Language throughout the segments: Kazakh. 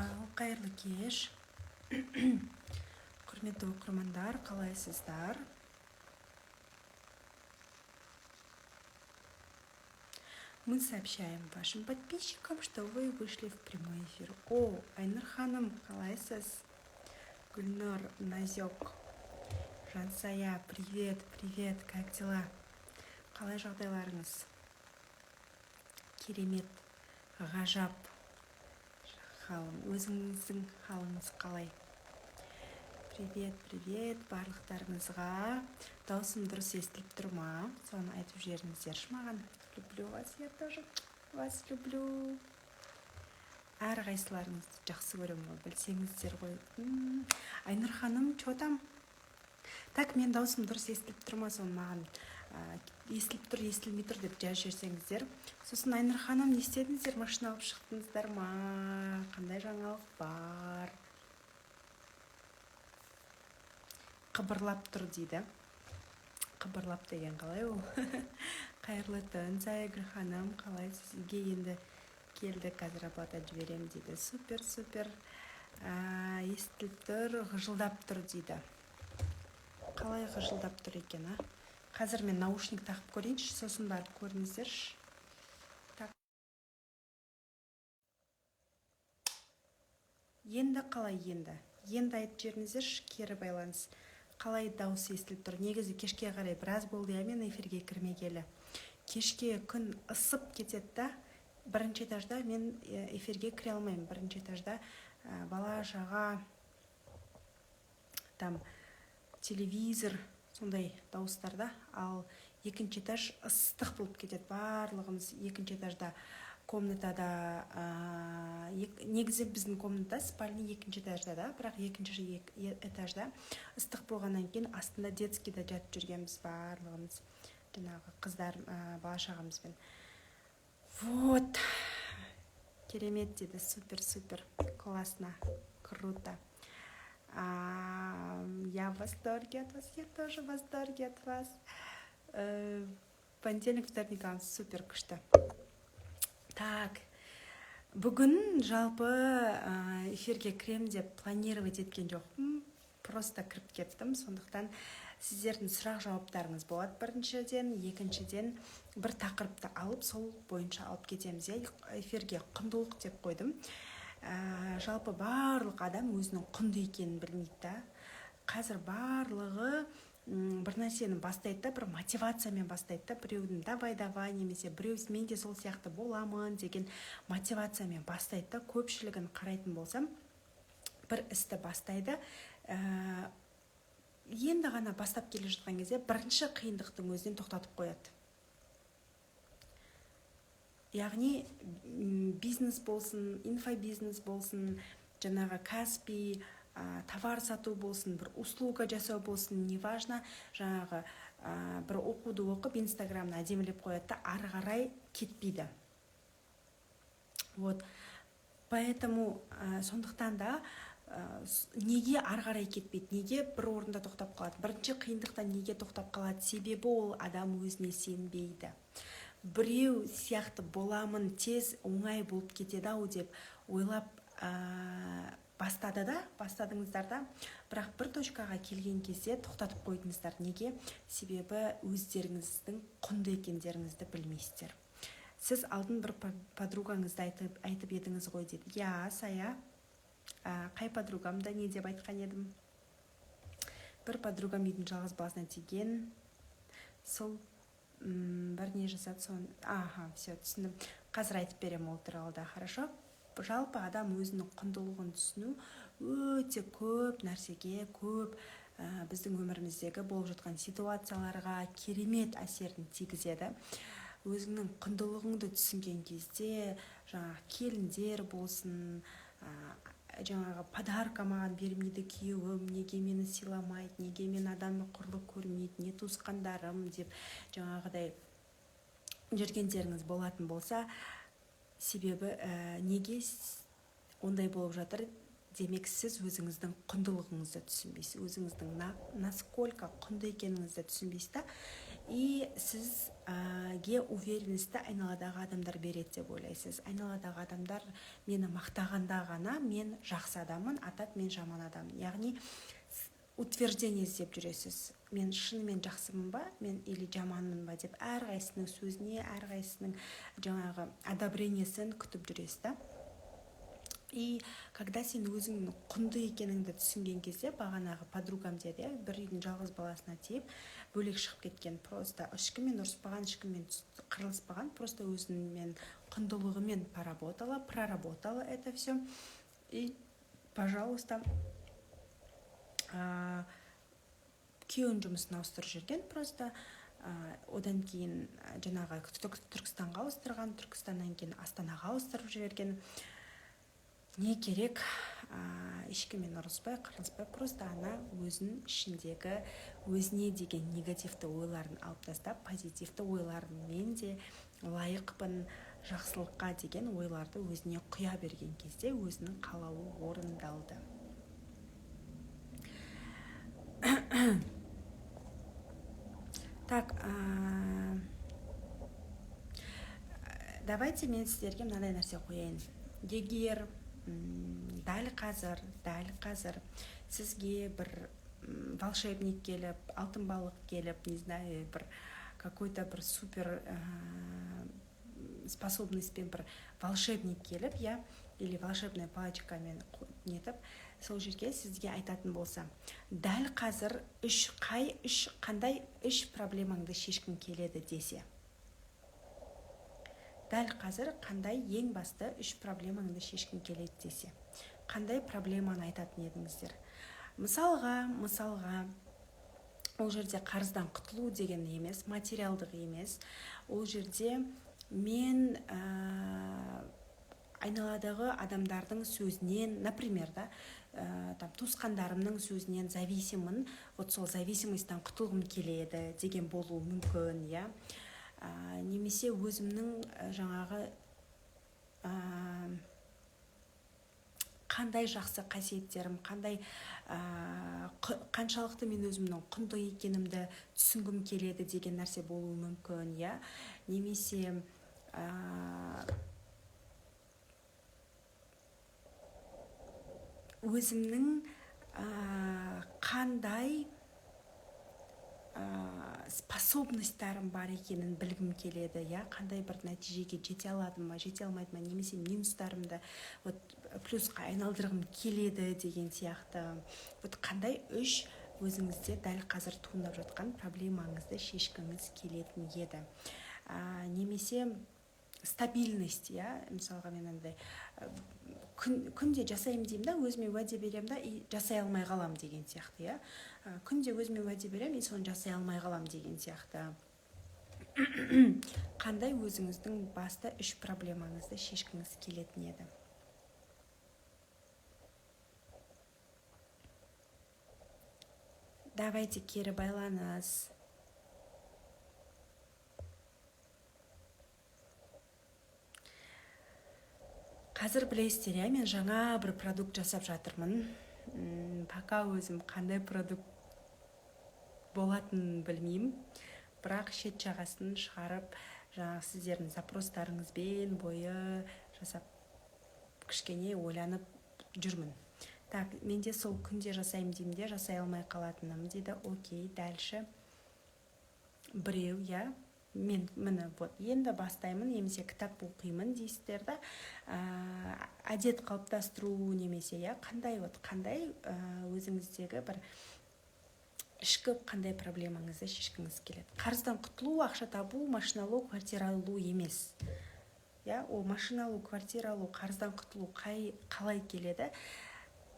Ал, қайырлы кеш, құрметті оқырмандар, қалайсыздар? Мы сообщаем вашим подписчикам, что вы вышли в прямой эфир. О, Айнұр ханым, қалайсыз? Гүлнұр, Назек, Жансая, привет, привет, как дела? Қалай жағдайларыңыз? Керемет, ғажап халым. Өзіңіздің халіңіз қалай? Привет, привет барлықтарыңызға. Даусым дұрыс естіліп тұр ма? Соны айтып жіберіңіздерші маған. Люблю вас, я тоже вас люблю. Әрқайсыларыңызды жақсы көремін ғой, білсеңіздер ғой. Айнұр ханым, че там? Так, мен даусым дұрыс естіліп тұр ма, соны маған естіліп тұр, естілмей тұр деп жазып жіберсеңіздер. Сосын, Айнұр ханым, не істедіңіздер? Машина алып шықтыңыздар ма? Қандай жаңалық бар? Қыбырлап тұр дейді. Қыбырлап деген қалай ол? Қайырлы түн, Саягүл ханым, қалайсыз? Үйге енді келді, қазір оплата жіберемін дейді. Супер, супер. Естіліп тұр, ғыжылдап тұр дейді. Қалай ғыжылдап тұр екен, а? Қазір мен наушник тағып көрейінші, сосын барып көріңіздерші. Так, енді қалай? Енді айтып жіберіңіздерші, кері байланыс қалай, дауыс естіліп тұр? Негізі кешке қарай біраз болды, иә, мен эфирге кірмегелі. Кешке күн ысып кетеді да, бірінші этажда мен эфирге кіре алмаймын. Бірінші этажда бала шаға, там телевизор, сондай дауыстар да. Ал екінші этаж ыстық болып кетеді. Барлығымыз екінші этажда комнатада. Негізі біздің комната, спальня екінші этажда да, бірақ екінші этажда ыстық болғаннан кейін астында детскийда жатып жүргенбіз барлығымыз, жаңағы қыздар, бала шағамызбен. Вот, керемет дейді. Супер, супер, классно, круто. Я в восторге от вас, я тоже в восторге от вас. Понедельник, вторник, супер, күшті. Так, бүгін жалпы эфирге кірем деп планировать еткен жоқпын, просто кіріп кеттім. Сондықтан сіздердің сұрақ жауаптарыңыз болады біріншіден, екіншіден, бір тақырыпты алып, сол бойынша алып кетеміз, иә. Эфирге «Құндылық» деп қойдым. Жалпы барлық адам өзінің құнды екенін білмейді да. Қазір барлығы бір нәрсені бастайды да, бір мотивациямен бастайды да, біреудің «давай, давай» немесе біреу «мен де сол сияқты боламын» деген мотивациямен бастайды да. Көпшілігін қарайтын болсам, бір істі бастайды, енді ғана бастап келе жатқан кезде бірінші қиындықтың өзінен тоқтатып қояды. Яғни бизнес болсын, инфобизнес болсын, жаңағы Каспи, товар сату болсын, бір услуга жасау болсын, неважно, жаңағы бір оқуды оқып, Инстаграмын әдемілеп қояды да, ары қарай кетпейді. Вот поэтому, сондықтан да неге ары қарай кетпейді, неге бір орында тоқтап қалады, бірінші қиындықтан неге тоқтап қалады? Себебі ол адам өзіне сенбейді. Біреу сияқты боламын, тез, оңай болып кетеді ау деп ойлап бастады да, бастадыңыздар да, бірақ бір точкаға келген кезде тоқтатып қойдыңыздар. Неге? Себебі өздеріңіздің құнды екендеріңізді білмейсіздер. Сіз алдын бір подругаңызды айтып едіңіз ғой дейді. Иә, Сая, қай подругамда, не деп айтқан едім? Бір подругам үйдің жалғыз баласына тиген, сол бір не жасады, соны. Аха, все, түсіндім. Қазір айтып беремін ол туралы да, хорошо. Жалпы адам өзінің құндылығын түсіну өте көп нәрсеге, көп біздің өміріміздегі болып жатқан ситуацияларға керемет әсерін тигізеді. Өзіңнің құндылығыңды түсінген кезде, жаңағы келіндер болсын, жаңағы подарка маған бермейді күйеуім, неге мені сыйламайды, неге мен адам құрлы көрмейді, не туысқандарым деп жаңағыдай жүргендеріңіз болатын болса, себебі неге ондай болып жатыр? Демек, сіз өзіңіздің құндылығыңызды түсінбейсіз, өзіңіздің насколько құнды екеніңізді түсінбейсіз да. И сіз Өзіңізге уверенностьті айналадағы адамдар береді деп ойлайсыз. Айналадағы адамдар мені мақтағанда ғана мен жақсы адаммын, а так мен жаман адаммын. Яғни утверждение іздеп жүресіз. Мен шынымен жақсымын ба, мен или жаманмын ба деп әрқайсысының сөзіне, әрқайсысының жаңағы одобрениесін күтіп жүресіз да. И когда сен өзіңнің құнды екеніңді түсінген кезде, бағанағы подругам деді, иә, бір үйдің жалғыз баласына тиіп, бөлек шығып кеткен, просто ешкіммен ұрыспаған, ешкіммен қырылыспаған, просто өзімен құндылығымен поработала, проработала это все. И, пожалуйста, күйеуінің жұмысын ауыстырып жүрген просто, одан кейін жаңағы Түркістанға ауыстырған, Түркістаннан кейін Астанаға ауыстырып жіберген. Не керек, ешкіммен ұрыспай, қырылыспай, просто ана өзінің ішіндегі өзіне деген негативті ойларын алып тастап, позитивті ойларын, мен де лайықпын жақсылыққа деген ойларды өзіне құя берген кезде өзінің қалауы орындалды. Так, давайте мен сіздерге мынандай нәрсе қояйын. Егер дәл қазір сізге бір волшебник келіп, алтын балық келіп, не знаю, бір какой-то бір супер способностьпен бір волшебник келіп, иә, или волшебная палочкамен нетіп, сол жерге сізге айтатын болса, дәл қазір үш қай үш қандай үш проблемаңды шешкің келеді десе, дәл қазір қандай ең басты үш проблемаңды шешкің келеді десе, қандай проблеманы айтатын едіңіздер? Мысалға, ол жерде қарыздан құтылу деген емес, материалдық емес. Ол жерде мен айналадағы адамдардың сөзінен, например, да, там туысқандарымның сөзінен зависимын, вот сол зависимостьтан құтылғым келеді деген болуы мүмкін, иә. Немесе өзімнің жаңағы қандай жақсы қасиеттерім, қандай қаншалықты мен өзімнің құнды екенімді түсінгім келеді деген нәрсе болуы мүмкін, иә. Немесе өзімнің қандай способностьтарым бар екенін білгім келеді, иә, қандай бір нәтижеге жете аладым ма, жете алмайды ма, немесе минустарымды вот плюсқа айналдырғым келеді деген сияқты. Вот қандай үш өзіңізде дәл қазір туындап жатқан проблемаңызды шешкіңіз келетін еді? Немесе стабильность, иә. Мысалға, мен андай күнде жасаймын деймін да, өзіме уәде беремін да, и жасай алмай қаламын деген сияқты, иә. Күнде өзіме уәде беремін и соны жасай алмай қаламын деген сияқты. Қандай өзіңіздің басты үш проблемаңызды шешкіңіз келетін еді? Давайте кері байланыс. Қазір білесіздер, иә, мен жаңа бір продукт жасап жатырмын. Пока өзім қандай продукт болатынын білмеймін, бірақ шет жағасын шығарып, жаңағы сіздердің запростарыңызбен бойы жасап, кішкене ойланып жүрмін. Так, менде сол күнде жасаймын деймін де, жасай алмай қалатыным дейді. Окей, дальше біреу, иә, мен міне, вот енді бастаймын немесе кітап оқимын дейсіздер да, әдет қалыптастыру немесе, иә, қандай, вот қандай өзіңіздегі бір ішкі қандай проблемаңызды шешкіңіз келеді? Қарыздан құтылу, ақша табу, машина алу, квартира алу емес, иә. Ол машина алу, квартира алу, қарыздан құтылу қалай келеді?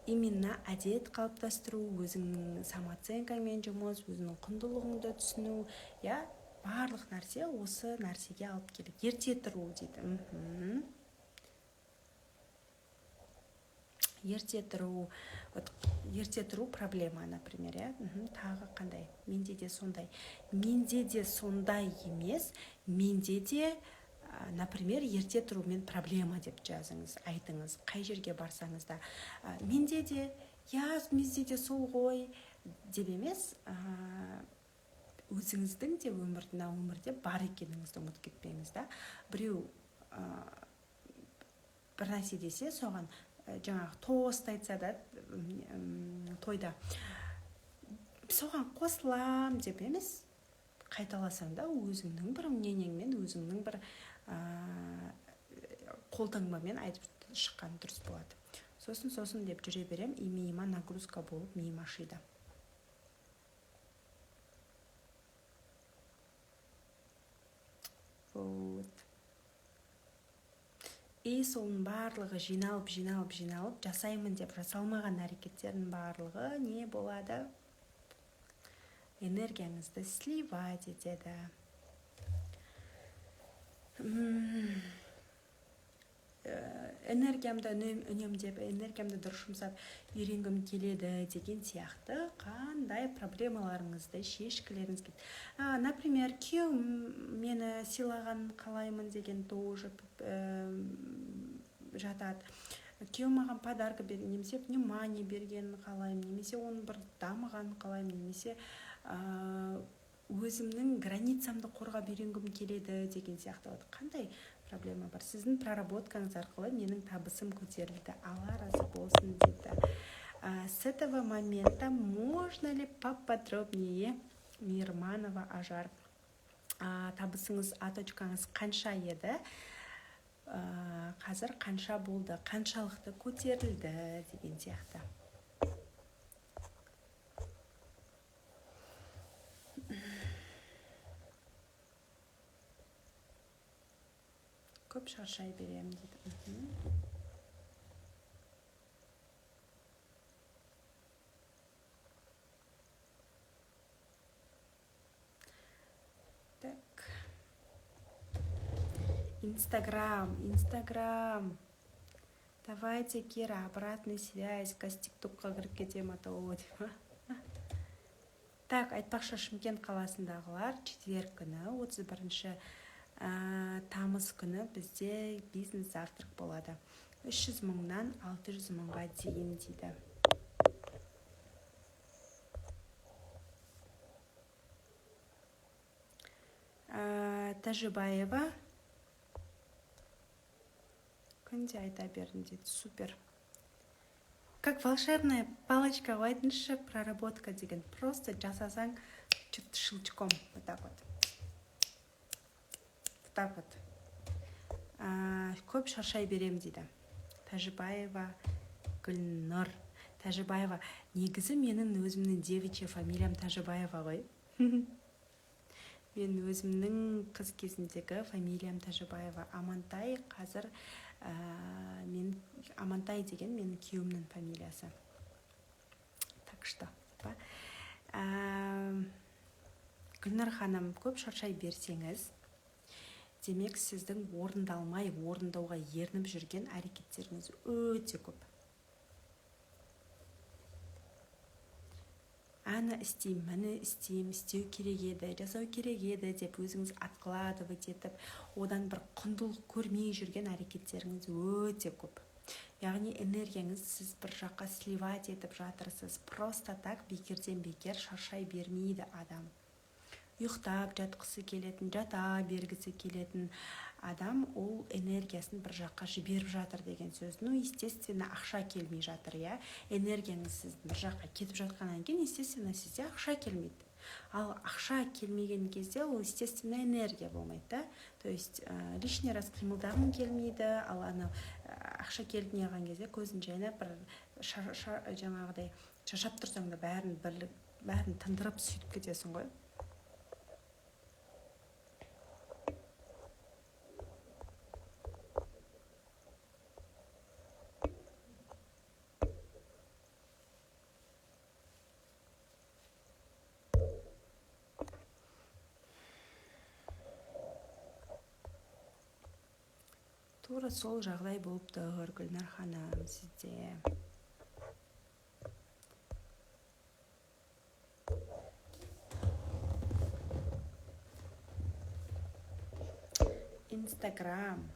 Именно әдет қалыптастыру, өзіңнің самооценкаңмен жұмыс, өзіңнің құндылығыңды түсіну, иә, барлық нәрсе осы нәрсеге алып келеді. Ерте тұру дейді. Ерте тұру, вот ерте тұру проблема, например, иә. Тағы қандай? Менде де сондай. Менде де сондай емес, менде де, например, ерте тұрумен проблема деп жазыңыз, айтыңыз. Қай жерге барсаңыз да, менде де, иә, менде де сол ғой деп емес. Өзіңіздің де өмірде, өмірде бар екеніңізді ұмытып кетпеңіз да. Біреу бір нәрсе десе, соған жаңағы тост айтса да, тойда соған қосылам деп емес, қайталасаң да өзіңнің бір мнениеңмен, өзіңнің бір қолтаңбамен айтып шыққан дұрыс болады. Сосын деп жүре берем, и миыма нагрузка болып, миым ашиды. Вот. И соның барлығы жиналып, жиналып, жиналып, жасаймын деп жасалмаған әрекеттердің барлығы не болады? Энергияңызды сливать етеді. Энергиямды үнемдеп, энергиямды дұрыс жұмсап үйренгім келеді деген сияқты қандай проблемаларыңызды шешкілеріңіз келеді. Например, күйеуім мені сыйлаған қалаймын деген тоже жатады. Күйеуім маған подарка берген немесе внимание бергенін қалаймын, немесе оның бір дамығанын қалаймын, немесе өзімнің границамды қорғап үйренгім келеді деген сияқты. Вот қандай проблема бар? Сіздің проработкаңыз арқылы менің табысым көтерілді, Алла разы болсын дейді. С этого момента можно ли поподробнее, Мирманова Ажар? Табысыңыз, А точкаңыз қанша еді? Қазір қанша болды, қаншалықты көтерілді деген сияқты. Көп шаршай беремін дейді. Так. Инстаграм, Инстаграм. Давайте, Кира, обратный связь. Қазір ТикТокқа кіріп кетемін, а то деп. Так, айтпақшы, Шымкент қаласындағылар, четверг күні, 31 тамыз күні бізде бизнес завтрак болады. 300 мыңнан 600 мыңға дейін дейді. Тәжібаева күнде айта бердім дейді. Супер. Как волшебная палочка ғой, айтыңызшы, проработка деген. Просто жасасаң, что-то щелчком, вот так вот. Вот так вот. Көп шаршай берем дейді. Тәжібаева Гүлнұр. Тәжібаева. Негізі менің өзімнің девичья фамилиям Тәжібаева ғой. Мен өзімнің қыз кезіндегі фамилиям Тәжібаева. Амантай қазір, мен Амантай деген менің күйеуімнің фамилиясы. Так что, Гүлнұр ханым, көп шаршай берсеңіз, демек сіздің орындалмай, орындауға ерініп жүрген әрекеттеріңіз өте көп. Ана істеймін, міне істеймін, істеу керек еді, жасау керек еді деп өзіңіз откладывать етіп, одан бір құндылық көрмей жүрген әрекеттеріңіз өте көп. Яғни энергияңыз сіз бір жаққа сливать етіп жатырсыз. Просто так бекерден бекер шаршай бермейді адам. Ұйықтап жатқысы келетін, жата бергісі келетін адам ол энергиясын бір жаққа жіберіп жатыр деген сөз. Ну, естественно, ақша келмей жатыр, иә. Энергияңыз сіздің бір жаққа кетіп жатқаннан кейін, естественно, сізде ақша келмейді. Ал ақша келмеген кезде ол, естественно, энергия болмайды да. То есть лишний раз қимылдағың келмейді, ал анау ақша келіп неғылған кезде көзін жайнап бір жаңағыдай шаршап тұрсаң да бәрін тындырып сөйтіп кетесің ғой. Тура сол жағдай болып тұр, Гүлнар ханым, сізде. Инстаграм.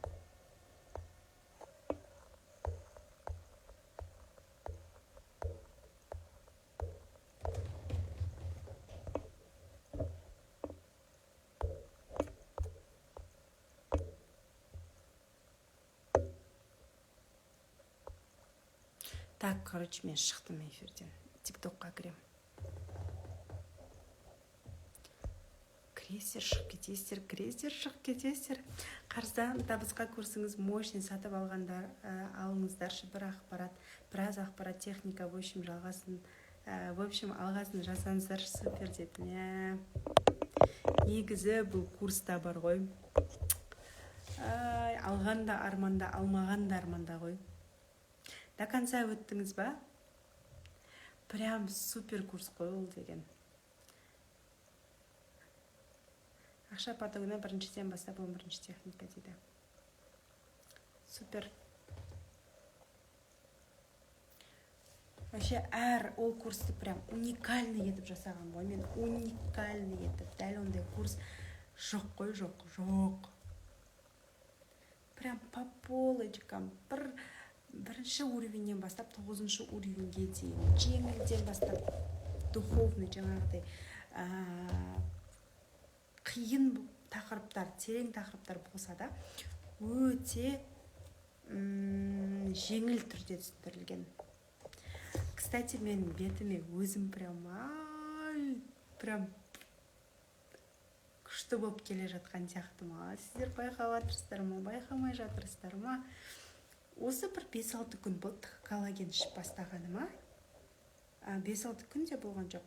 Так, короче, мен шықтым эфирден. Тиктокқа кіремін. Кіресіздер, шығып кетесіздер, кіресіздер, шығып кетесіздер. Қарыздан табысқа курсыңыз мощный, сатып алғандар, алыңыздаршы бір ақпарат, біраз ақпарат, техника, в общем, жалғасын, в общем, алғасын жасаңыздаршы, супер дедім. Иә. Негізі бұл курста бар ғой. Ай, алған да арманда, алмаған да арманда ғой. До конца өттіңіз ба? Прям супер курс қой ол деген. Ақша потогына біріншіден бастап 11 техника дейді. Супер. Вообще әр ол курсты прям уникальный етіп жасаған ғой мен, уникальный етіп. Дәл ондай курс жоқ қой, жоқ, жоқ. Прям по полочкам, бірінші уровеньнен бастап 9-шы уровеньге дейін, жеңілден бастап духовный жаңағыдай қиын тақырыптар, терең тақырыптар болса да, өте жеңіл түрде түсіндірілген. Кстати, мен бетіме өзім прям, ай, прям күшті болып келе жатқан сияқты ма? Сіздер байқап жатырсыздар ма, байқамай жатырсыздар ма? Осы бір 5-6 күн болды коллаген ішіп бастағаныма. 5-6 күн де болған жоқ.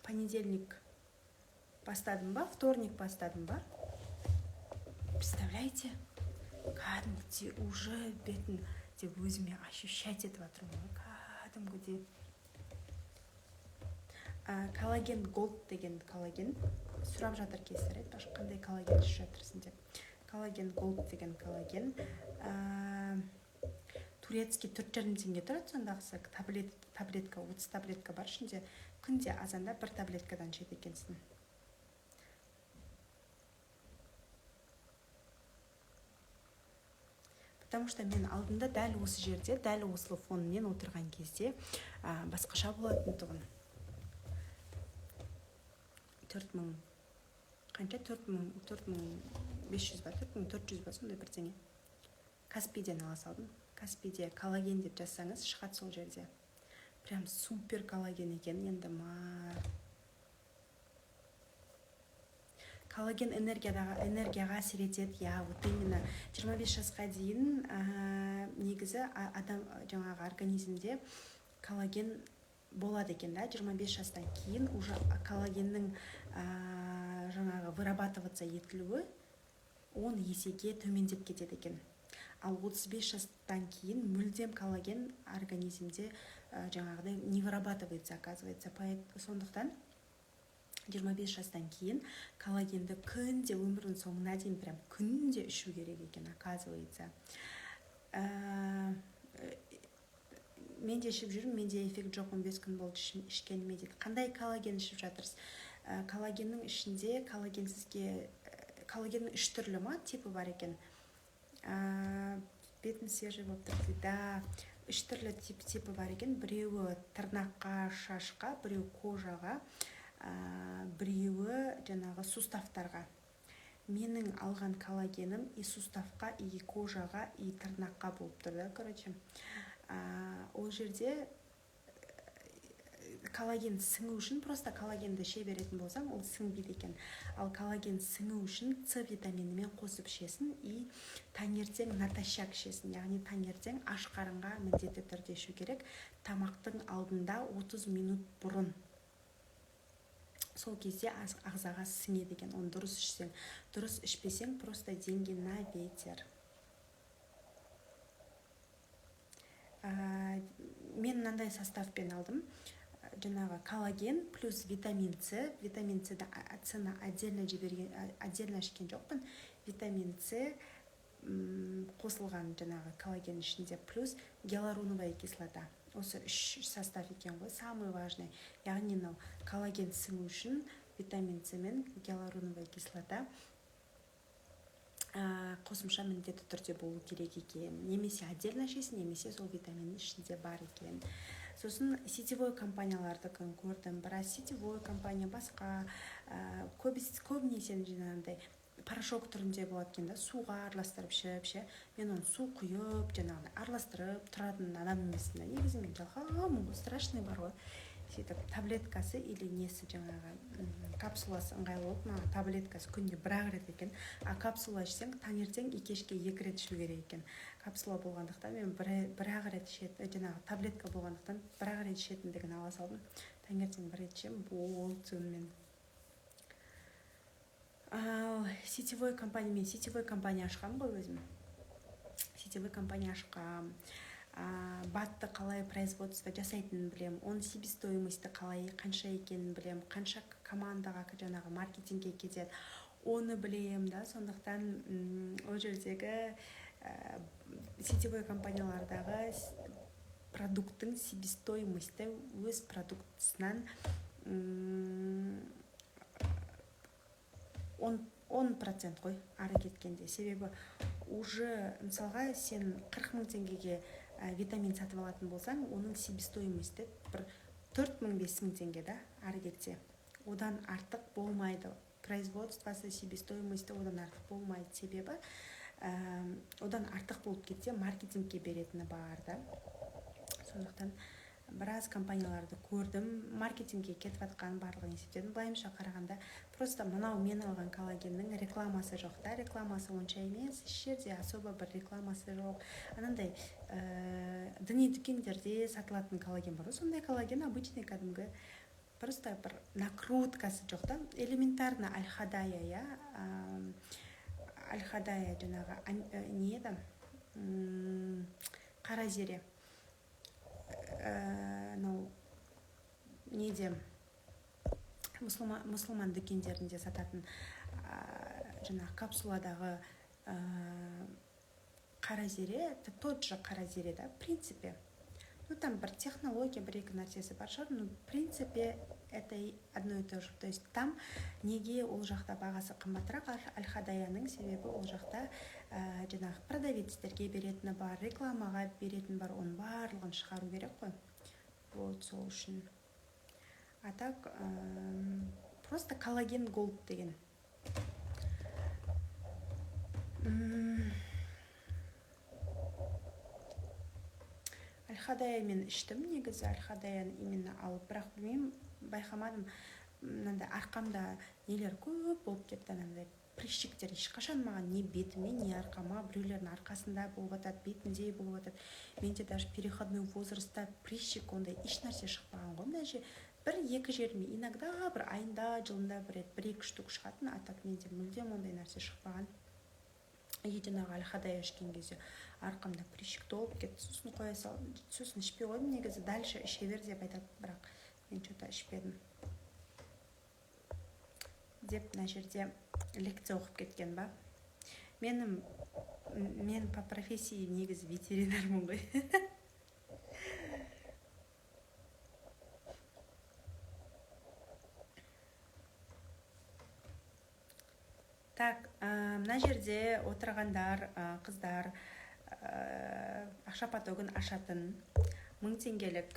Понедельник бастадым ба, вторник бастадым ба? Представляете, кәдімгідей уже бетін деп өзіме ощущать етіп жатырмын ғой кәдімгідей. Коллаген голд деген коллаген сұрап жатыр кейсіздер, айтпақшы, қандай коллаген ішіп жатырсың деп. Коллаген голд деген коллаген, турецкий, 4,5 теңге тұрады сондағысы. Таблетка, 30 таблетка бар ішінде. Күнде азанда бір таблеткадан ішеді екенсің. Потому что мен алдында дәл осы жерде, дәл осы фонмен отырған кезде басқаша болатын тұғын. 4000 қанша, 4000, 4500 ба, 4400 ба, сондай бірдеңе. Каспийден ала салдым. Каспийде коллаген деп жазсаңыз шығады сол жерде. Прям супер коллаген екен енді ма. Коллаген энергияға әсер етеді. Я, вот именно 25 жасқа дейін негізі адам жаңағы организмде коллаген болады екен да. 25 жастан кейін уже коллагеннің жаңағы вырабатываться етілуі 10 есеге төмендеп кетеді екен. Ал 35 жастан кейін мүлдем коллаген организмде жаңағыдай не вырабатывается, оказывается. Сондықтан 25 жастан кейін коллагенді күнде өмірдің соңына дейін прям күнде ішу керек екен, оказывается. Мен де ішіп жүрмін, менде эффект жоқ, 15 күн болды ішкеніме дейді. Қандай коллаген ішіп жатырсыз? Коллагеннің ішінде коллаген сізге, коллагеннің үш түрлі ма типі бар екен. Бетім свежий болып тұр дейді. Да, үш түрлі типі бар екен. Біреуі тырнаққа, шашқа, біреуі кожаға, біреуі жаңағы суставтарға. Менің алған коллагенім и суставқа, и кожаға, и тырнаққа болып тұр да, короче. Ол жерде коллаген сіңу үшін, просто коллагенді іше беретін болсаң, ол сіңбейді екен. Ал коллаген сіңу үшін С витаминімен қосып ішесің и таңертең натощак ішесің, яғни таңертең аш қарынға міндетті түрде ішу керек, тамақтың алдында 30 минут бұрын. Сол кезде ағзаға сіңеді екен, оны дұрыс ішсең. Дұрыс ішпесең, просто деньги на ветер. Мен мынандай составпен алдым. Жаңағы коллаген плюс витамин С. Витамин С-ді С-ны отдельно жіберген, отдельно ішкен жоқпын. Витамин С қосылған жаңағы коллаген ішінде, плюс гиалуроновая кислота. Осы үш состав екен ғой, самый важный. Яғни мынау коллаген сіңу үшін витамин С мен гиалуроновая кислота қосымша міндетті түрде болу керек екен. Немесе отдельно ішесің, немесе сол витаминнің ішінде бар екен. Сосын сетевой компаниялардікін көрдім. Біраз сетевой компания басқа, көбінесе жаңағындай Порошок түрінде болады екен да, суға араластырып ішіп ше. Мен оны су құйып, жаңағыдай араластырып тұратын адам емеспін да негізі. Мен жалқаумын ғой, страшный бар ғой. Сөйтіп таблеткасы или несі, жаңағы капсуласы ыңғайлы болды маған. Таблеткасы күнде бір ақ рет екен, а капсула ішсең, таңертең и кешке екі рет ішу керек екен. Капсула болғандықтан, мен бір ақ рет ішетін, жаңағы таблетка болғандықтан, бір ақ рет ішетіндігін ала салдым. Таңертең бір рет ішемін, болды сонымен. Ал сетевой компания, мен сетевой компания ашқанмын ғой өзім, сетевой компания ашқанмын. БАД-ты қалай производство жасайтынын білемін, оның себестоимости қалай, қанша екенін білемін, қанша командаға, жаңағы маркетингке кетеді, оны білемін да. Сондықтан ол жердегі сетевой компаниялардағы продукттың себестоимости өз продуктысынан 10% қой ары кеткенде. Себебі уже мысалға, сен 40 000 теңгеге витамин сатып алатын болсаң, оның себестоимости бір 4000, 5000 теңге да ары кетсе. Одан артық болмайды производствосы, себестоимости одан артық болмайды. Себебі одан артық болып кетсе, маркетингке беретіні бар да. Сондықтан біраз компанияларды көрдім, маркетингке кетіп жатқан, барлығын есептедім. Былайынша қарағанда, просто мынау мен алған коллагеннің рекламасы жоқ та, рекламасы онша емес, еш жерде особо бір рекламасы жоқ. Анандай діни дүкендерде сатылатын коллаген бар ғой, сондай коллаген, обычный кәдімгі, просто бір накруткасы жоқ та. Элементарно Альхадая, иә, Альхадая, жаңағы не еді, қара зере, анау неде, мұсылман дүкендерінде сататын жаңағы капсуладағы қара зере, это тот же қара зере да, в принципе. Ну, там бір технология, бір екі нәрсесі бар шығар, но в принципе это одно и то же. То есть там неге ол жақта бағасы қымбатырақ Альхадаяның? Себебі ол жақта жаңағы продавецтерге беретіні бар, рекламаға беретіні бар, оның барлығын шығару керек қой. Вот сол үшін. А так просто коллаген голд деген. Альхадая мен іштім негізі, Альхадаяны именно алып, бірақ білмеймін, байқамадым, мынандай арқамда нелер көп болып кетті, анандай прыщиктер. Ешқашан маған не бетіме, не арқама, біреулердің арқасында болып жатады, бетінде болып жатады, менде даже переходной возрастта прыщик ондай ешнәрсе шықпаған ғой. Даже бір екі жеріме иногда бір айында, жылында бір рет бір екі штук шығатын, а так менде мүлдем ондай нәрсе шықпаған. И жаңағы Альхадая ішкен кезде арқамда прыщик толып кетті, сосын қоя салдым, сосын ішпей қойдым. Негізі дальше іше бер деп айтады, бірақ мен че то ішпедім деп мына жерде лекция оқып кеткен ба менің. Мен по профессии негізі ветеринармын ғой. Так, мына жерде отырғандар, қыздар, ақша потогын ашатын 1000 теңгелік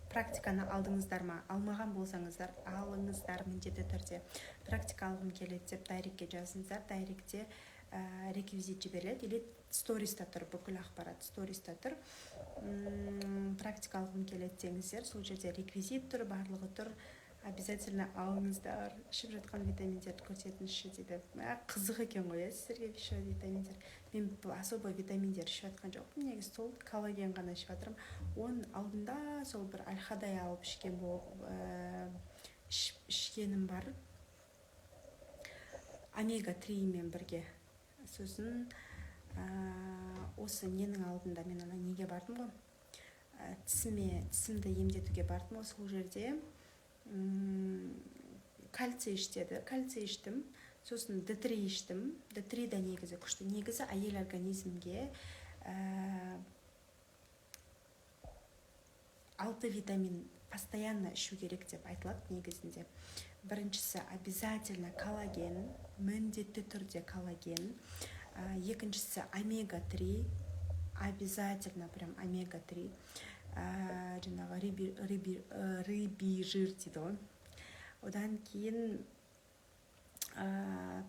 практиканы алдыңыздар ма? Алмаған болсаңыздар, алыңыздар міндетті түрде. Практика алғым келеді деп директке жазыңыздар, директте реквизит жіберіледі или сториста тұр, бүкіл ақпарат сториста тұр. Практика алғым келеді деңіздер, сол жерде реквизит тұр, барлығы тұр, обязательно алыңыздар. Ішіп жатқан витаминдерді көрсетіңізші дейді. Қызық екен ғой, иә, сіздерге еще витаминдер. Мен особо витаминдер ішіп жатқан жоқпын негізі, сол коллаген ғана ішіп жатырмын. Оның алдында сол бір Альхадай алып ішкен болып ішкенім бар омега 3 мен бірге. Сосын осы ненің алдында мен ана неге бардым ғой, тісіме, тісімді емдетуге бардым ғой, сол жерде кальций іш деді, кальций іштім, сосын Д3 іштім. Д3 да негізі күшті. Негізі әйел организмге алты витамин постоянно ішу керек деп айтылады негізінде. Біріншісі обязательно коллаген, міндетті түрде коллаген. Екіншісі омега 3, обязательно прям омега 3, жаңағы рыбий жир дейді ғой. Одан кейін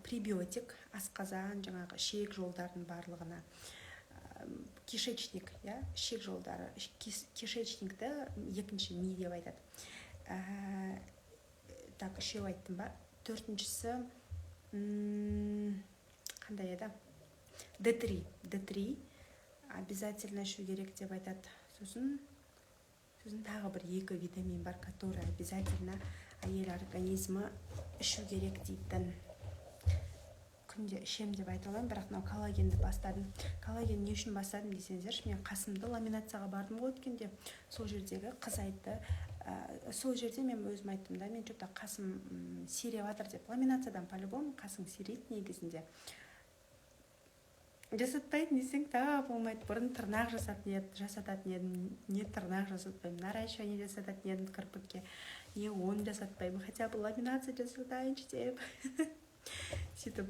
Пребиотик асқазан, жаңағы ішек жолдарының барлығына, кишечник, иә, ішек жолдары, кишечникті екінші ми деп айтады. Так, үшеу айттым ба? Төртіншісі қандай еді? Д3, Д3 обязательно ішу керек деп айтады. Сосын тағы бір екі витамин бар, который обязательно әйел организмі ішу керек дейтін. Күнде ішемін деп айта аламын, бірақ мынау коллагенді бастадым. Коллаген не үшін бастадым десеңіздерші, мен қасымды ламинацияға бардым ғой өткенде. Сол жердегі қыз айтты, сол жерде мен өзім айттым да, мен че то қасым сиреп жатыр деп. Ламинациядан по любому қасың сирейді негізінде. Жасатпайтын десең, тағы болмайды. Бұрын тырнақ жасататын едім, не тырнақ жасатпаймын, наращивание жасататын едім кірпікке, не оны жасатпаймын, хотя бы ламинация жасатайыншы деп. Сөйтіп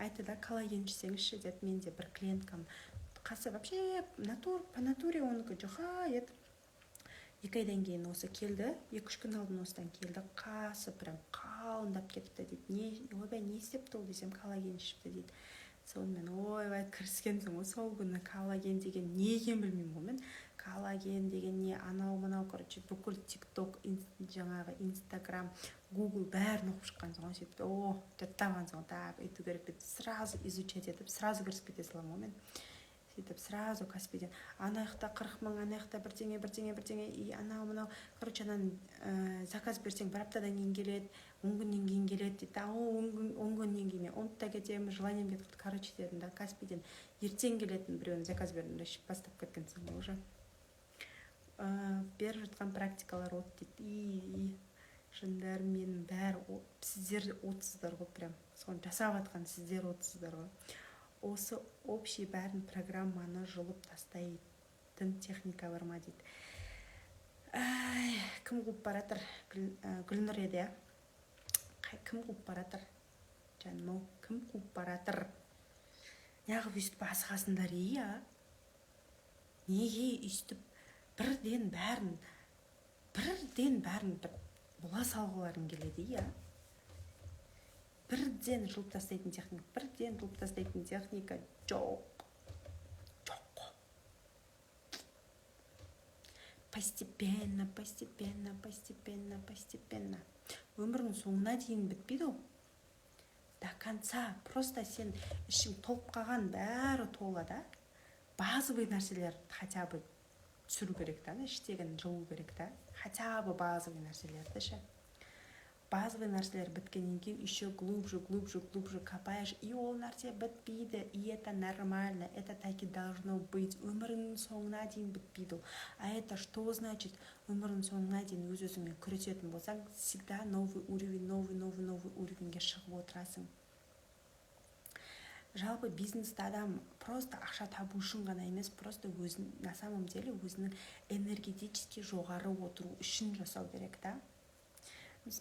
айтты да, коллаген ішсеңізші деді. Менде бір клиенткам қасы вообще по натуре онікі жұқа еді. 2 айдан кейін осы келді, 2-3 күн алдын осыдан келді, қасы прям қалыңдап кетіпті дейді. Не, ойбай, не істепті ол десем, коллаген ішіпті дейді. Сонымен, ойбай, кіріскенсің ғой. Сол күні коллаген деген не екенін білмеймін ғой мен. Коллаген деген не, анау мынау, короче, бүкіл Тик Ток, жаңағы Инстаграм, Гугл, бәрін оқып шыққансың ғой. Сөйтіп, о, жаттап алғансың ғой. Так, өйту керек деп, сразу изучать етіп, сразу кірісіп кете саламын ғой мен. Сөйтіп сразу Каспийден ана жақта 40 000, ана жақта бірдеңе, бірдеңе, бірдеңе и анау мынау, короче, ананы заказ берсең, бір аптадан кейін келеді, 10 күннен кейін келеді дейді. А 10 күннен кейін мен ұмытып та кетемін, желанием кетіп, короче, дедім да, Каспийден ертең келетін біреуін заказ бердім да, ішіп бастап кеткенсің ғой уже. Беріп жатқан практикалар от дейді. И жандарым менің, бәрі сіздер отсыздар ғой, прям соны жасап жатқан сіздер отсыздар ғой. Осы общий бәрін программаны жұлып тастайтын техника бар ма дейді. Ай, кім қуып бара жатыр? Гүлнұр еді, иә? Кім қуып бара жатыр, жаным ау, кім қуып бара жатыр? Неғып өйстіп асығасыңдар, иә? Неге өйстіп бірден бәрін бір бола салғыларың келеді, иә? Бірден жұлып тастайтын техника, бірден жұлып тастайтын техника жоқ, жоқ. Постепенно, постепенно, постепенно, постепенно. Өмірің соңына дейін бітпейді ол до конца. Просто сен ішің толып қалған, бәрі тола да, базовый нәрселер хотя бы түсіру керек та, іштегіні жұлу керек та, хотя бы базовый нәрселерді ше. Базовый нәрселер біткеннен кейін еще глубже, глубже, глубже копаешь, и ол нәрсе бітпейді. И это нормально, это так и должно быть. Өміріңнің соңына дейін бітпейді ол. А это что значит? Өміріңнің соңына дейін өз өзіңмен күресетін болсаң, всегда новый уровень, новый, новый, новый уровеньге шығып отырасың. Жалпы бизнесті адам просто ақша табу үшін ғана емес, просто өзін, на самом деле, өзінің энергетически жоғары отыру үшін жасау керек та.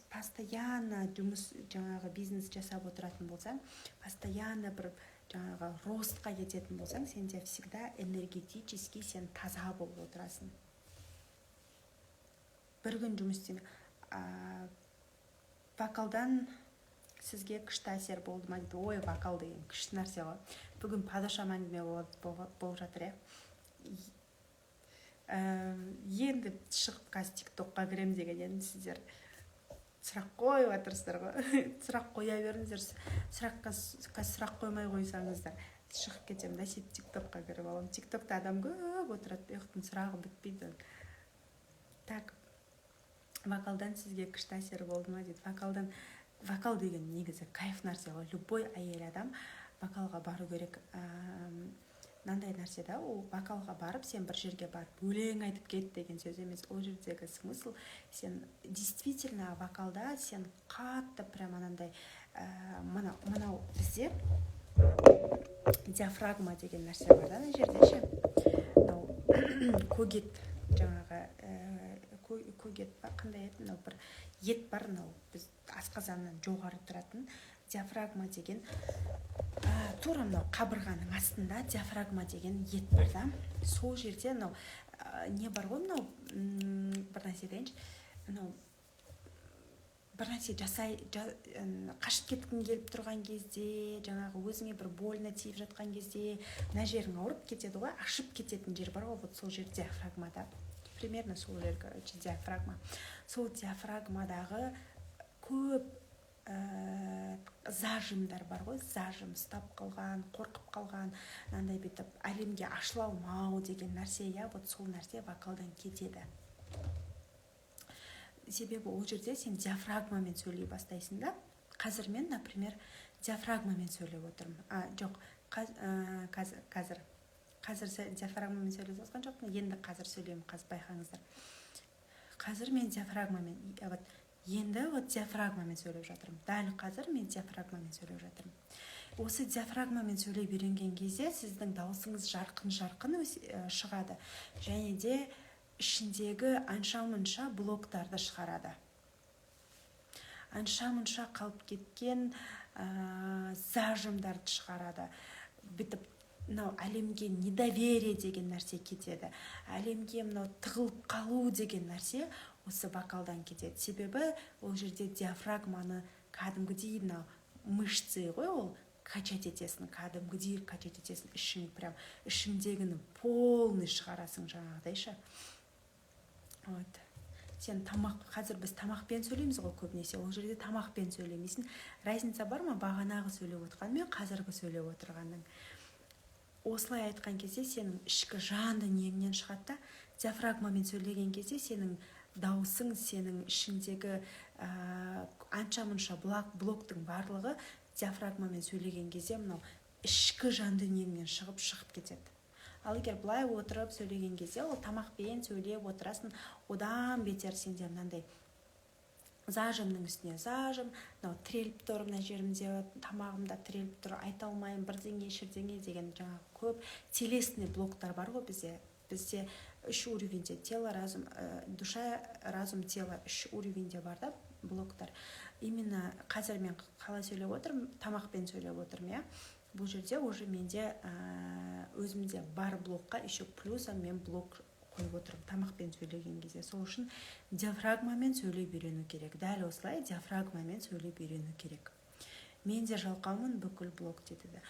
Постоянно жұмыс, жаңағы бизнес жасап отыратын болсаң, постоянно бір жаңағы ростқа кететін болсаң, сенде всегда энергетически сен таза болып отырасың. Бір күн жұмыс істеме. Вокалдан сізге күшті әсер болды ма дейді. Ой, вокал деген күшті нәрсе ғой. Бүгін по душам әңгіме болып жатыр, иә. Енді шығып, қазір Тик Токқа кіремін деген едім, сіздер сұрақ қойып жатырсыздар ғой. Сұрақ қоя беріңіздер. Сұраққа қазір сұрақ қоймай қойсаңыздар, шығып кетемін да, сөйтіп Тик Токқа кіріп аламын. Тик Токта адам көп отырады, ұйықтың сұрағы бітпейді. Так, вокалдан сізге күшті әсер болды ма дейді. Вокалдан, вокал деген негізі кайф нәрсе ғой. Любой әйел адам вокалға бару керек. Мынандай нәрсе да ол: вокалға барып, сен бір жерге барып өлең айтып кет деген сөз емес. Ол жердегі смысл, сен действительно вокалда сен қатты прям анандай мынау бізде диафрагма деген нәрсе бар да, ана жерде ше, мынау көк ет, жаңағы көк ет па, қандай ет, мынау бір ет бар, мынау біз асқазаннан жоғары тұратын диафрагма деген, тура мынау қабырғаның астында диафрагма деген ет бар да. Сол жерде мынау не бар ғой, мынау бір нәрсе айтайыншы, мынау Бір нәрсе жасай, қашып кеткің келіп тұрған кезде, жаңағы өзіңе бір больно тиіп жатқан кезде, мына жерің ауырып кетеді ғой, ашып кететін жер бар ғой, вот сол жер диафрагмада. Примерно сол жер, короче, диафрагма. Сол диафрагмадағы көп зажимдар бар ғой, зажим ұстап қалған, қорқып қалған, мынандай бүйтіп әлемге ашыла алмау деген нәрсе, иә, вот сол нәрсе вокалдан кетеді. Себебі ол жерде сен диафрагмамен сөйлей бастайсың да. Қазір мен, например, диафрагмамен сөйлеп отырмын. Жоқ, қазір диафрагмамен сөйлеп жатқан жоқпын, енді қазір сөйлеймін, қазір байқаңыздар. Қазір мен диафрагмамен, вот енді вот диафрагмамен сөйлеп жатырмын. Дәл қазір мен диафрагмамен сөйлеп жатырмын. Осы диафрагмамен сөйлеп үйренген кезде сіздің даусыңыз жарқын-жарқын шығады және де ішіндегі анша-мұнша блоктарды шығарады. Анша-мұнша қалып кеткен зажимдарды шығарады. Бүйтіп мынау әлемге недоверие деген нәрсе кетеді. Әлемге мынау тығылып қалу деген нәрсе осы вокалдан кетеді. Себебі ол жерде диафрагманы кәдімгідей мынау мышцы ғой, ол качать етесің, кәдімгідей качать етесің, ішің прям ішіңдегіні полный шығарасың жаңағыдай ше. Вот. Сен тамақ, қазір біз тамақпен сөйлейміз ғой көбінесе, ол жерде тамақпен сөйлемейсің. Разница бар ма бағанағы сөйлеп отырған мен қазіргі сөйлеп отырғанның? Осылай айтқан кезде сенің ішкі жан дүниеңнен шығады да, диафрагмамен сөйлеген кезде сенің даусың, сенің ішіңдегі анша-мұнша блоктың барлығы диафрагмамен сөйлеген кезде мынау ішкі жан дүниеңнен шығып кетеді. Ал егер былай отырып сөйлеген кезде, ол тамақпен сөйлеп отырасың, одан бетер сенде мынандай зажимның үстіне зажим, мынау тіреліп тұр, мына жерімде тамағымда тіреліп тұр, айта алмаймын, бірдеңе, шірдеңе деген жаңағы көп телесный блоктар бар ғой бізде. Бізде үш уровеньде тело, разум, душа, разум, тело, үш уровеньде бар да блоктар. Именно қазір мен қалай сөйлеп отырмын, тамақпен сөйлеп отырмын, иә. Бұл жерде уже менде өзімде бар блокқа еще плюсом мен блок қойып отырмын тамақпен сөйлеген кезде. Сол үшін диафрагмамен сөйлеп үйрену керек. Дәл осылай диафрагмамен сөйлеп үйрену керек. Мен де жалқаумын, бүкіл блок дейді.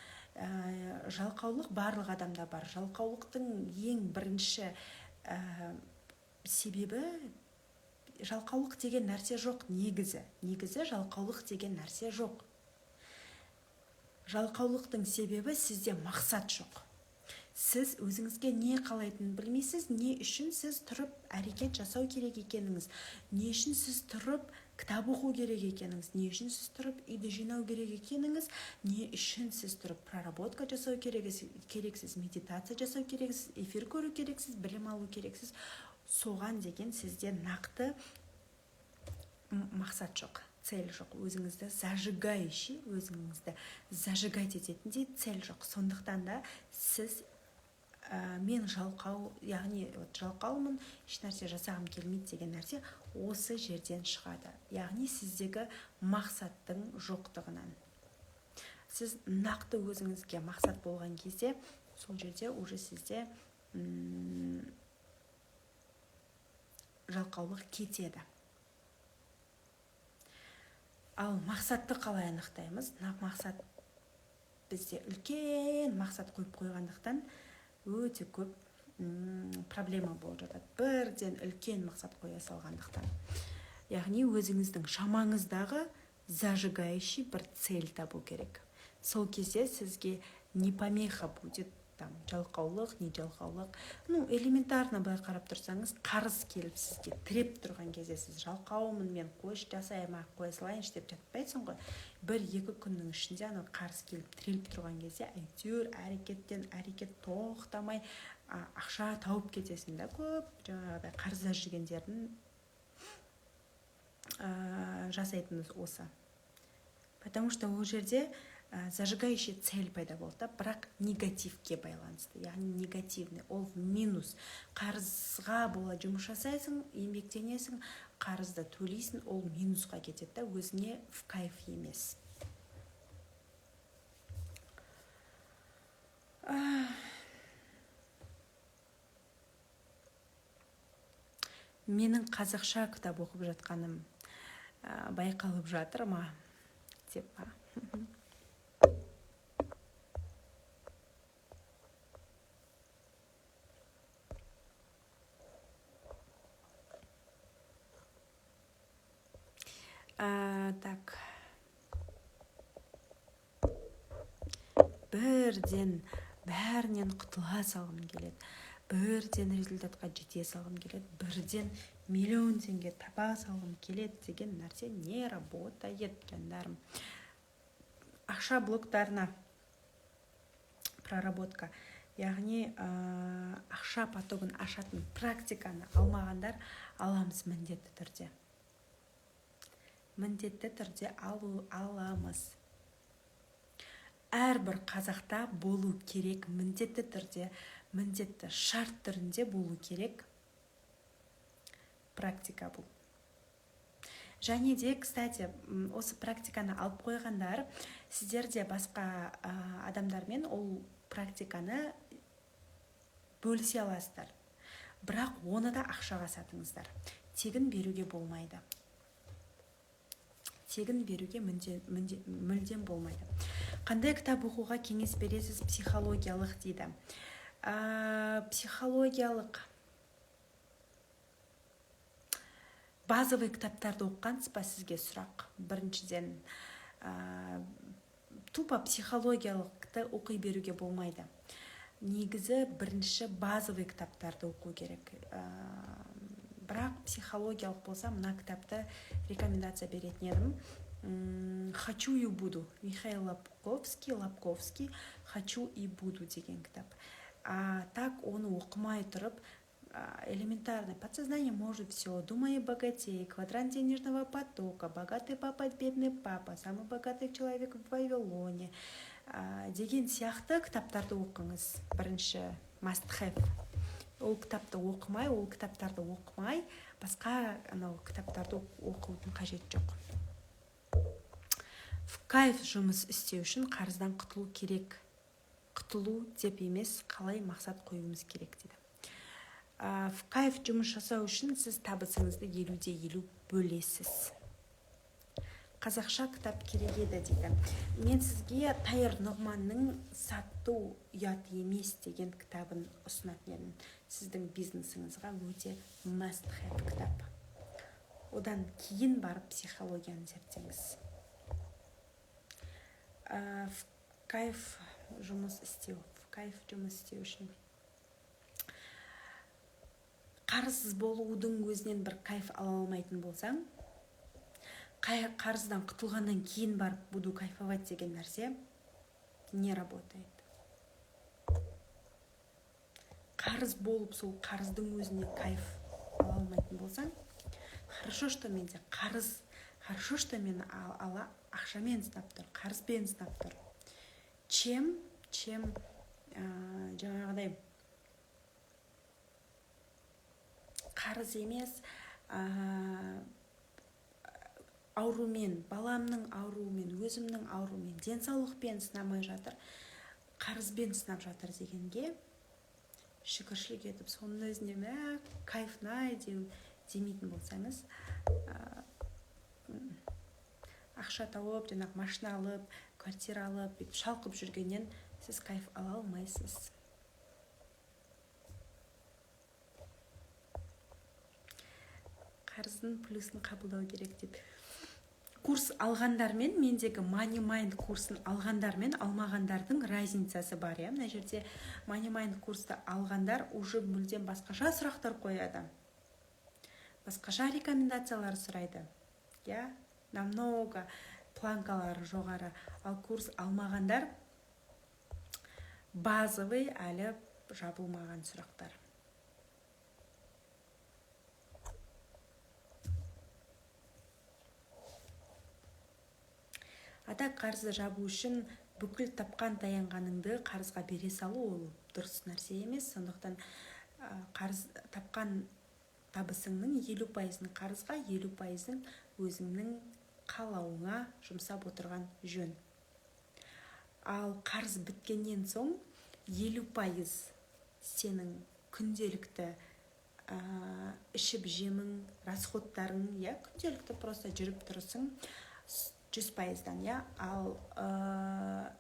Жалқаулық барлық адамда бар. Жалқаулықтың ең бірінші себебі, жалқаулық деген нәрсе жоқ негізі. Негізі жалқаулық деген нәрсе жоқ. Жалқаулықтың себебі сізде мақсат жоқ. Сіз өзіңізге не қалайтынын білмейсіз, не үшін сіз тұрып әрекет жасау керек екеніңіз, не үшін сіз тұрып кітап оқу керек екеніңіз, не үшін сіз тұрып үйді жинау керек екеніңіз, не үшін сіз тұрып проработка жасау керексіз, медитация жасау керексіз, эфир көру керексіз, білім алу керексіз. Соған деген сізде нақты мақсат жоқ, цель жоқ. Өзіңізді зажигающий, өзіңізді зажигать ететіндей цель жоқ. Сондықтан да сіз мен жалқау, яғни вот жалқаумын, ешнәрсе жасағым келмейді деген нәрсе осы жерден шығады. Яғни сіздегі мақсаттың жоқтығынан. Сіз нақты өзіңізге мақсат болған кезде, сол жерде уже сізде жалқаулық кетеді. Ал мақсатты қалай анықтаймыз? Мақсат бізде үлкен мақсат қойып қойғандықтан өте көп проблема болып жатады. Бірден үлкен мақсат қоя салғандықтан. Яғни өзіңіздің шамаңыздағы зажигающий бір цель табу керек. Сол кезде сізге не помеха будет там жалқаулық, не жалқаулық. Ну, элементарно былай қарап тұрсаңыз, қарыз келіп сізге тіреп тұрған кезде сіз жалқаумын мен, қойшы жасаймын, қоя салайыншы деп жатпайсың ғой. Бір-екі күннің ішінде анау қарыз келіп тіреліп тұрған кезде әйтеуір әрекеттен әрекет тоқтамай ақша тауып кетесің да. Көп жаңағыдай қарызда жүргендердің жасайтыны осы. Потому что ол жерде зажигающий цель пайда болды да, бірақ негативке байланысты, яғни негативный, ол в минус. Қарызға бола жұмыс жасайсың, еңбектенесің, қарызды төлейсің, ол минусқа кетеді да, өзіңе в кайф емес. Менің қазақша кітап оқып жатқаным. Байқалып жатыр ма деп па? Так, бірден бәрінен құтыла салғым келеді, бірден результатқа жете салғым келеді, бірден миллион теңге таба салғым келеді деген нәрсе не работает, жандарым. Ақша блоктарына проработка, яғни ақша потогын ашатын практиканы алмағандар, аламыз міндетті түрде, міндетті түрде аламыз. Әрбір қазақта болу керек, міндетті түрде, міндетті шарт түрінде болу керек практика бұл. Және де, кстати, осы практиканы алып қойғандар, сіздер де басқа адамдармен ол практиканы бөлісе аласыздар, бірақ оны да ақшаға сатыңыздар, тегін беруге болмайды, тегін беруге мүлдем болмайды. Қандай кітап оқуға кеңес бересіз психологиялық дейді? Психологиялық базовый кітаптарды оқығансыз ба, сізге сұрақ. Біріншіден, тупо психологиялықты оқи беруге болмайды. Негізі бірінші базовый кітаптарды оқу керек. Бірақ психологиялық болса, мына кітапты рекомендация беретін едім. «Хочу и буду», Михаил Лабковский, «Хочу и буду» деген кітап. А так оны оқымай тұрып, элементарно «Подсознание может все», «Думай и богатей», «Квадрант денежного потока», «Богатый папа, бедный папа», «Самый богатый человек в Вавилоне» деген сияқты кітаптарды оқыңыз. Бірінші must have. Ол кітапты оқымай, ол кітаптарды оқымай, басқа анау кітаптарды оқудың қажеті жоқ. В кайф жұмыс істеу үшін қарыздан құтылу керек, құтылу деп емес, қалай мақсат қоюымыз керек дейді. В кайф жұмыс жасау үшін сіз табысыңызды 50-де 50 бөлесіз. Қазақша кітап керек еді дейді. Мен сізге Тайыр Нұғманның «Сату ұят емес» деген кітабын ұсынатын едім. Сіздің бизнесіңізға өте must have кітап. Одан кейін барып психологияны зерттеңіз. В кайф жұмыс істеу, в кайф жұмыс істеу үшін қарыз болудың өзінен бір кайф ала алмайтын болсаң, қарыздан құтылғаннан кейін барып буду кайфовать деген нәрсе не работает. Қарыз болып, сол қарыздың өзіне кайф ала алмайтын болсаң, хорошо, что менде қарыз, хорошо, что мені ала ақшамен сынап тұр, қарызбен сынап тұр, чем жаңағыдай қарыз емес, аурумен, баламның ауруымен, өзімнің ауруымен, денсаулықпен сынамай жатыр, қарызбен сынап жатыр дегенге шүкіршілік етіп, соның өзіне мә, кайф-ай демейтін болсаңыз, ақша тауып, жаңағы машина алып, квартира алып, бүйтіп шалқып жүргеннен сіз кайф ала алмайсыз. Қарыздың плюсын қабылдау керек дейді. Курс алғандармен, мендегі Money Mind курсын алғандармен алмағандардың разницасы бар, иә. Мына жерде Money Mind курсты алғандар уже мүлдем басқаша сұрақтар қояды, басқаша рекомендациялар сұрайды, иә, намного планкалары жоғары. Ал курс алмағандар базовый, әлі жабылмаған сұрақтар. А так қарызды жабу үшін бүкіл тапқан таянғаныңды қарызға бере салу ол дұрыс нәрсе емес. Сондықтан қарыз, тапқан табысыңның 50%-ын қарызға, 50%-ын өзіңнің қалауыңа жұмсап отырған жөн. Ал қарыз біткеннен соң 50% сенің күнделікті Ішіп жемің, расходтарың, иә, күнделікті просто жүріп тұрысың 100%-дан, иә, ал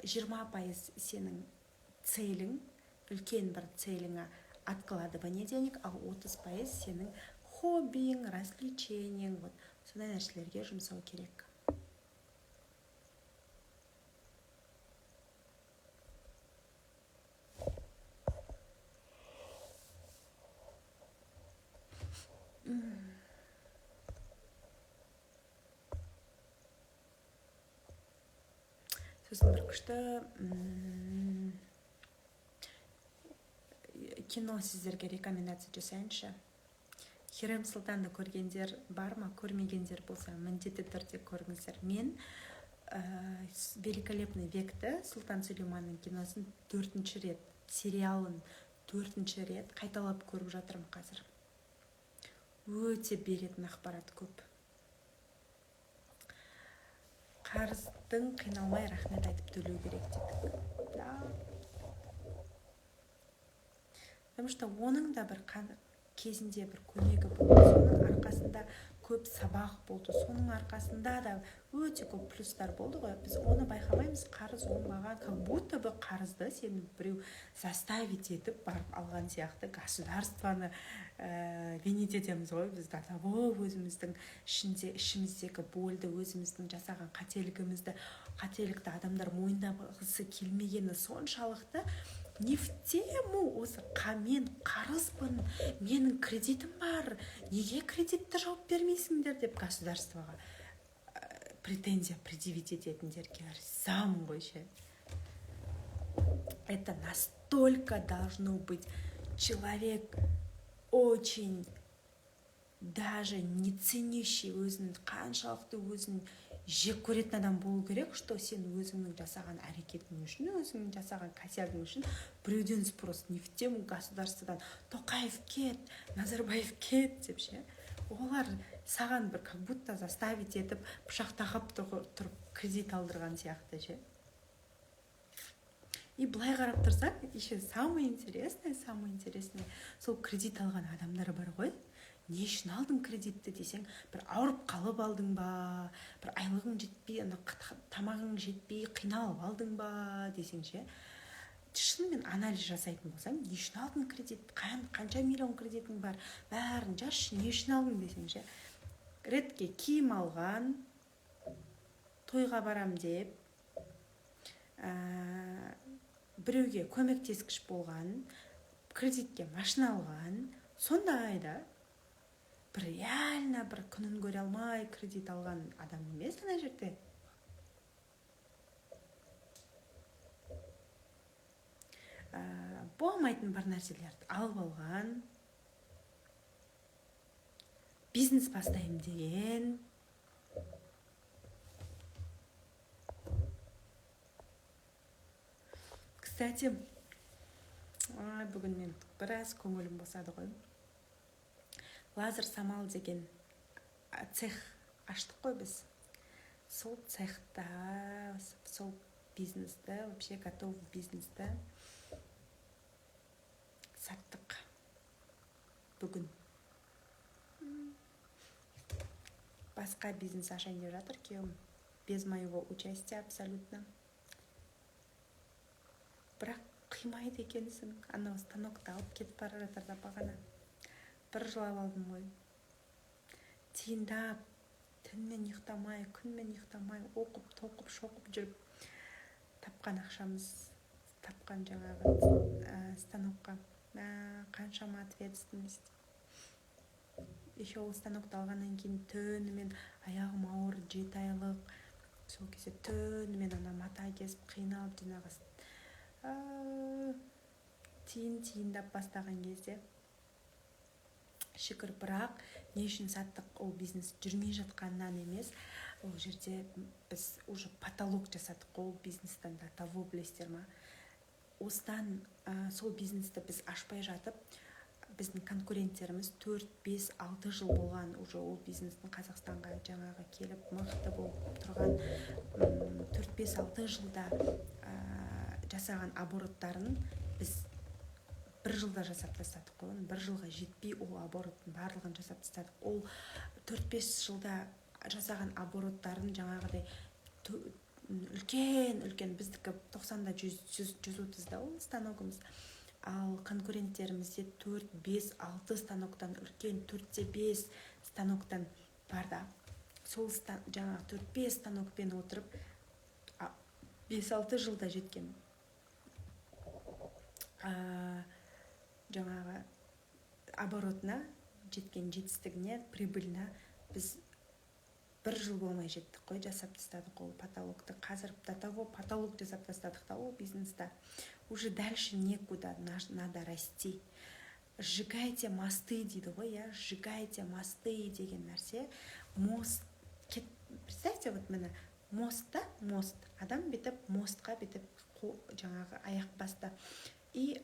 20% сенің целің, үлкен бір целіңе откладывание денег, ал 30% сенің хоббиің, развлечениең, вот сондай нәрселерге жұмсау керек. Сосын бір күшті кино сіздерге рекомендация жасайыншы. Хюррем Сұлтанды көргендер бар ма? Көрмегендер болса, міндетті түрде көріңіздер. Мен «Великолепный векті», Сұлтан Сүлейманның киносын төртінші рет, сериалын төртінші рет қайталап көріп жатырмын қазір. Өте беретін ақпарат көп. Қарыздың қиналмай, рахмет айтып төлеу керек дейді да, потому что оның да бір кезінде бір көмегі болды, соның арқасында көп сабақ болды, соның арқасында да өте көп плюстар болды ғой. Біз оны байқамаймыз. Қарыз оңбаған, как будто бы қарызды сені біреу заставить етіп барып алған сияқты, государствоны винить етеміз ғой біз. До того өзіміздің ішінде, ішіміздегі больді, өзіміздің жасаған қателігімізді, қателікті адамдар мойындағысы келмегені соншалықты, не в тему осы мен қарызбын, менің кредитім бар, неге кредитті жауып бермейсіңдер деп государствоға претензия предъявить ететіндерге ризамын ғой ше. Это настолько должно быть человек очень даже не ценящий өзін, қаншалықты өзін жек көретін адам болу керек, что сен өзіңнің жасаған әрекетің үшін, өзіңнің жасаған косягың үшін біреуден спрос, не в тему государстводан, «Тоқаев кет, Назарбаев кет» деп ше. Олар саған бір как будто заставить етіп, пышақ тақап тұрып кредит алдырған сияқты ше. И былай қарап тұрсаң, еще самое интересное, самое интересное, сол кредит алған адамдар бар ғой, не үшін алдың кредитті десең, бір ауырып қалып алдың ба, бір айлығың жетпей, ана тамағың жетпей қиналып алдың ба десең ше, шынымен анализ жасайтын болсаң, не үшін алдың кредит, қанша миллион кредитің бар, бәрін жазшы, не үшін алдың десең ше, редке киім алған, тойға барам деп, біреуге көмектескіш болған, кредитке машина алған, сондай да. Бір реально бір күнін көре алмай кредит алған адам емес ана жерде. Болмайтын бір нәрселерді алып алған, бизнес бастаймын деген. Кстати, бүгін мен біраз көңілім босады ғой. Лазер Самал деген цех аштық қой біз. Сол цехта, сол бизнесті, вообще готовый бизнесті саттық бүгін. Басқа бизнес ашайын деп жатыр күйеуім, без моего участия абсолютно. Бірақ қимайды екенсің, анау станокты алып кетіп бара жатыр да, бағана бір жылап алдым ғой. Тиындап, түнмен ұйықтамай, күнмен ұйықтамай, оқып тоқып шоқып жүріп тапқан ақшамыз, тапқан жаңағы станокқа мә, қаншама ответственность. Еще ол станокты алғаннан кейін түнімен аяғым ауыр, 7 айлық, сол кезде түнімен ана мата кесіп, қиналып, жаңағы тиын тиындап бастаған кезде, шүкір. Бірақ не үшін саттық? Ол бизнес жүрмей жатқаннан емес, ол жерде біз уже потолок жасадық ол бизнестен до того, білесіздер ма. Осыдан сол бизнесті біз ашпай жатып, біздің конкуренттеріміз 4, 5, 6 жыл болған уже ол бизнестің Қазақстанға жаңағы келіп, мықты болып тұрған, 4, 5, 6 жылда жасаған обороттарын біз Бір жылда жасап тастадық қой оны, бір жылға жетпей ол обороттың барлығын жасап тастадық. Ол 4-5 жылда жасаған обороттарын жаңағыдай үлкен үлкен, біздікі 90-да 100, 130-да ол станогымыз, ал конкуренттерімізде 4, 5, 6 станоктан үлкен, 4-те 5 станоктан бар да. Сол жаңағы 4-5 станокпен отырып 5-6 жылда жеткен жаңағы оборотына, жеткен жетістігіне, прибыльна біз бір жыл болмай жеттік қой, жасап тастадық ол потолокты. Қазір до того потолок жасап тастадық та ол бизнеста, уже дальше некуда, надо расти. Сжигайте мосты дейді ғой, иә. Сжигайте мосты деген нәрсе, мост кет, представьте, вот міне мост та, мост, адам бүйтіп мостқа бүйтіп жаңағы аяқ басты и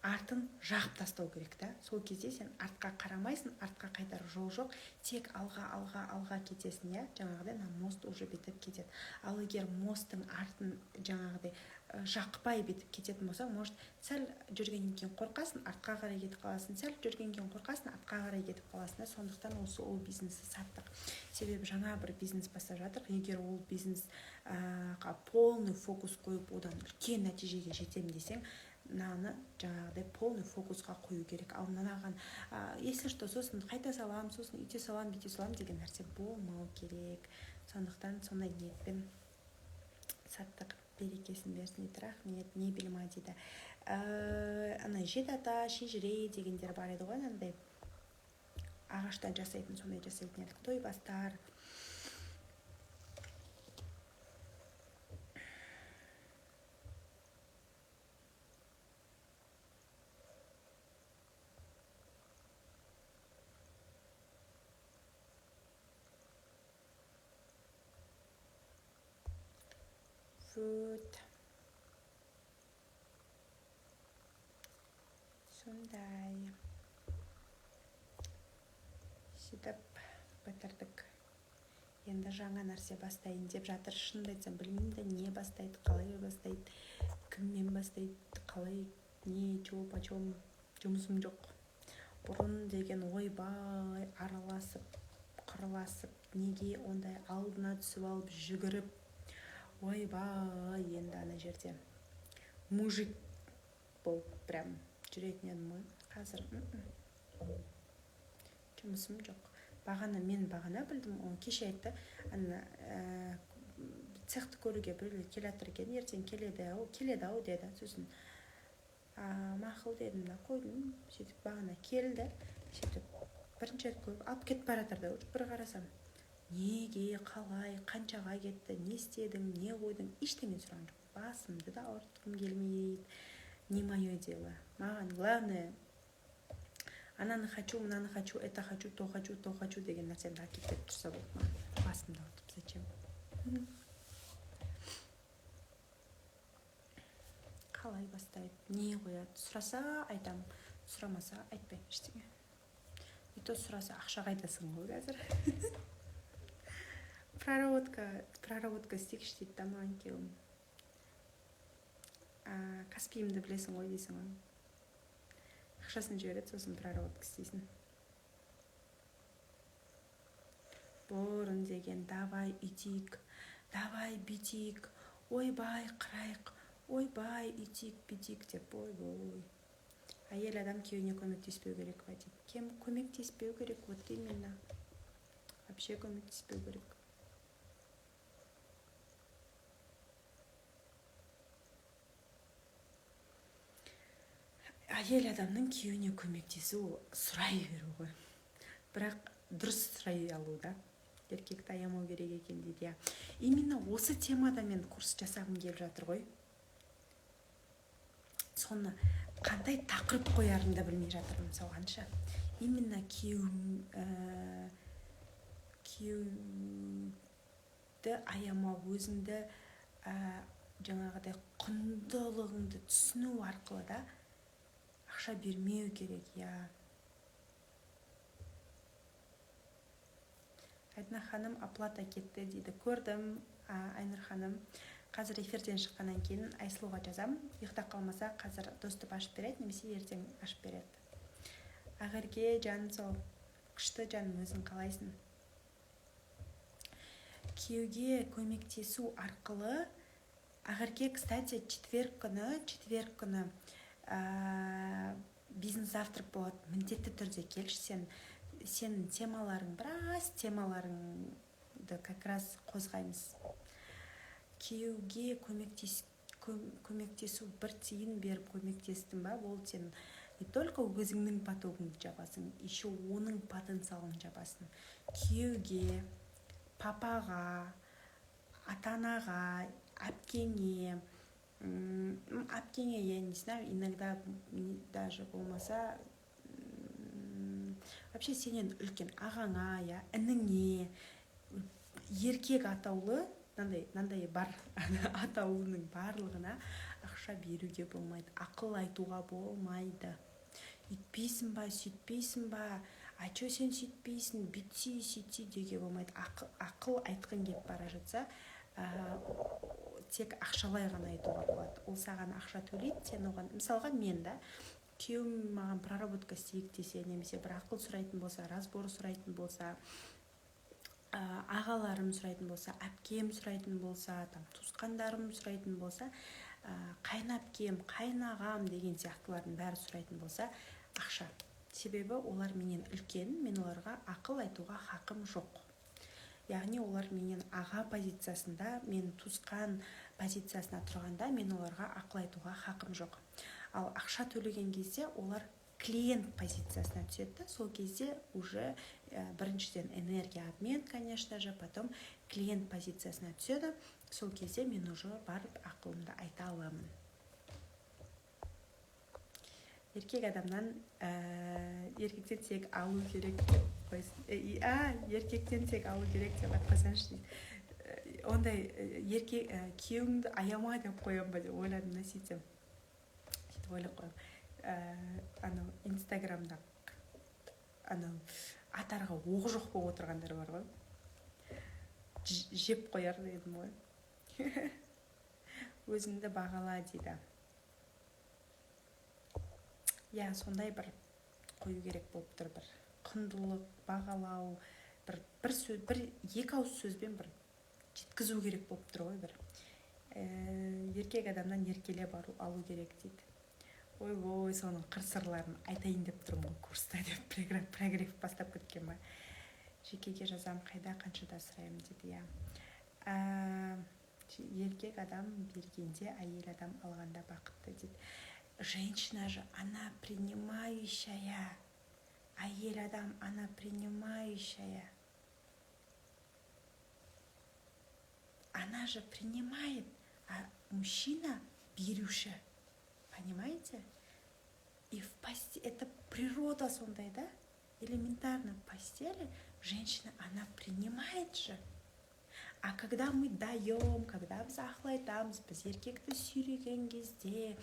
артын жағып тастау керек та. Сол кезде сен артқа қарамайсың, артқа қайтар жол жоқ, тек алға, алға, алға кетесің, иә. Жаңағыдай мына мост уже бүйтіп кетеді. Ал егер мосттың артын жаңағыдай жақпай бүйтіп кететін болсаң, может, сәл жүргеннен кейін қорқасың, артқа қарай кетіп қаласың, сәл жүргеннен кейін қорқасың, артқа қарай кетіп қаласың да. Сондықтан осы ол бизнесті саттық, себебі жаңа бір бизнес бастап жатырмық. Егер ол бизнесқа полный фокус қойып, одан үлкен нәтижеге жетемін десең, мынаны жаңағыдай полный фокусқа қою керек. Ал мынаған если что, сосын қайта саламын, сосын үйте саламын, бүйте саламын деген нәрсе болмау керек. Сондықтан сондай ниетпен саттық. Берекесін берсін дейді, рахмет. Мебель ма дейді. Ана жеті ата, шежіре дегендер бар еді ғой, анандай ағаштан жасайтын, сондай жасайтын едік, тойбастар. Вот сондай, сөйтіп бітірдік. Енді жаңа нәрсе бастайын деп жатыр. Шынымды айтсам, білмеймін да, не бастайды, қалай бастайды, кіммен бастайды, қалай, не, че почем. Жұмысым жоқ. Бұрын деген ойбай, араласып қырласып, неге ондай алдына түсіп алып жүгіріп, ойбай, енді ана жерде мужик болып прям жүретін едім ғой. Қазір жұмысым жоқ. Бағана мен бағана білдім, ол кеше айтты, ана цехты көруге біреулер келе жатыр екен, ертең келеді ау, келеді ау деді. Сосын мақұл дедім да қойдым. Сөйтіп бағана келді, сөйтіп бірінші рет көріп алып кетіп бара жатыр да. Бір қарасам, неге, қалай, қаншаға кетті, не істедің, не қойдың, ештеңе сұраған жоқ. Басымды да ауыртқым келмейді, не мое дело. Маған главное ананы хочу, мынаны хочу, это хочу, то хочу, то хочу деген нәрсемді әкеліп беріп тұрса болды маған. Басымды ауыртып зачем? Қалай бастайды, не қояды, сұраса айтамын, сұрамаса айтпаймын ештеңе. И то сұраса, ақша қайдасың ғой қазір, проработка, проработка істейікші дейді да маған күйеуім. Каспиімді білесің ғой дейсің ғой, ақшасын жібереді, сосын проработка істейсің. Бұрын деген давай үйтейік, давай бүйтейік, ойбай қырайық, ойбай үйтейік, бүйтейік деп, ойбой. Әйел адам күйеуіне көмектеспеу керек па дейді. Кем көмектеспеу керек, вот именно, вообще көмектеспеу керек. Әйел адамның күйеуіне көмектесу ол сұрай беру ғой, бірақ дұрыс сұрай алу да. Еркекті аямау керек екен дейді. Иә, именно осы темада мен курс жасағым келіп жатыр ғой. Соны қандай тақырып қоярымды білмей жатырмын соған ше. Именно күйеуді аямау, өзіңді жаңағыдай құндылығыңды түсіну арқылы да ақша бермеу керек, иә. Айдана ханым, оплата кетті дейді. Көрдім, Айнұр ханым. Қазір эфирден шыққаннан кейін Айсұлуға жазамын. Ұйықтап қалмаса, қазір доступ ашып береді немесе ертең ашып береді. Ақерке, жаным сол, күшті, жаным, өзің қалайсың? Күйеуге көмектесу арқылы. Ақерке, кстати, четверг күні бизнес завтрак болады, міндетті түрде келші. Сенің темаларың, біраз темаларыңды как раз қозғаймыз. Күйеуге көмектесу, бір тиын беріп көмектестің ба, болды, сен не только өзіңнің потогыңды жабасың, еще оның потенциалын жабасың. Күйеуге, папаға, ата анаға, әпкеңе, әпкеңе, я не знаю, иногда даже болмаса, вообще сенен үлкен ағаңа, иә, ініңе, еркек атаулы, мынандай мынандай бар атаулының барлығына ақша беруге болмайды, ақыл айтуға болмайды. Үйтпейсің ба, сөйтпейсің ба, а че сен сөйтпейсің, бүйтсей, сөйтсей деуге болмайды. Ақыл айтқың келіп бара жатса, тек ақшалай ғана айтуға болады. Ол саған ақша төлейді, сен оған, мысалға, мен да, күйеуім маған проработка істейік десе немесе бір ақыл сұрайтын болса, разбор сұрайтын болса, ағаларым сұрайтын болса, әпкем сұрайтын болса, там туысқандарым сұрайтын болса, қайын әпкем, қайын ағам деген сияқтылардың бәрі сұрайтын болса, ақша. Себебі олар менен үлкен, мен оларға ақыл айтуға хақым жоқ. Яғни олар менен аға позициясында, мен туысқан позициясына тұрғанда, мен оларға ақыл айтуға хақым жоқ. Ал ақша төлеген кезде олар клиент позициясына түседі да, сол кезде уже біріншіден, энергия обмен, конечно же, потом клиент позициясына түседі. Сол кезде мен уже барып ақылымды айта аламын. Еркек адамнан, еркектен тек алу керек деп қойсын, а еркектен тек алу керек деп айтқансаңшы дейді. Ондай еркек, күйеуіңді аяма деп қоямын ба деп ойладым да, сөйтсем, сөйтіп ойлап қоямын, анау Инстаграмда анау атарға оғы жоқ болып отырғандар бар ғой, жеп қояр едім ғой. Өзіңді бағала дейді, иә. Сондай бір қою керек болып тұр, бір құндылық, бағалау, бір сөз, бір екі ауыз сөзбен бір жеткізу керек болып тұр ғой бір. Еркек адамнан еркелеп алу керек дейді. Ойбой, соның қыр сырларын айтайын деп тұрмын ғой курста деп прогрев бастап кеткен ба. Жекеге жазам, қайда, қаншада сұраймын дейді, иә. Еркек адам бергенде, әйел адам алғанда бақытты дейді. Женщина же, она принимающая. Әйел адам, она принимающая, она же принимает, а мужчина беруші, понимаете? И в постели, это природа сондай да, элементарно, в постели женщина, она принимает же. А когда мы даем, когда біз ақыл айтамыз, біз еркекті сүйреген кезде,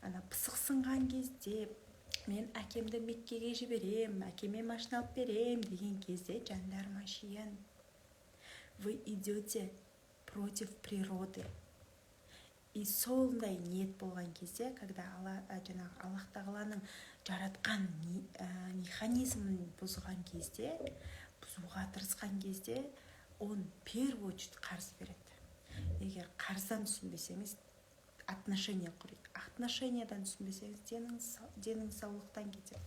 ана пысықсынған кезде, мен әкемді Меккеге жіберем, әкеме машина алып берем деген кезде, жандарым әшейін, вы идете против природы. И сондай ниет болған кезде, когда Алла, жаңағы Аллах тағаланың жаратқан механизмін бұзған кезде, бұзуға тырысқан кезде, он в первую очередь қарыз береді. Егер қарыздан түсінбесеңіз, отношения құриды. Отношениядан түсінбесеңіз, деніңіз саулықтан кетеді,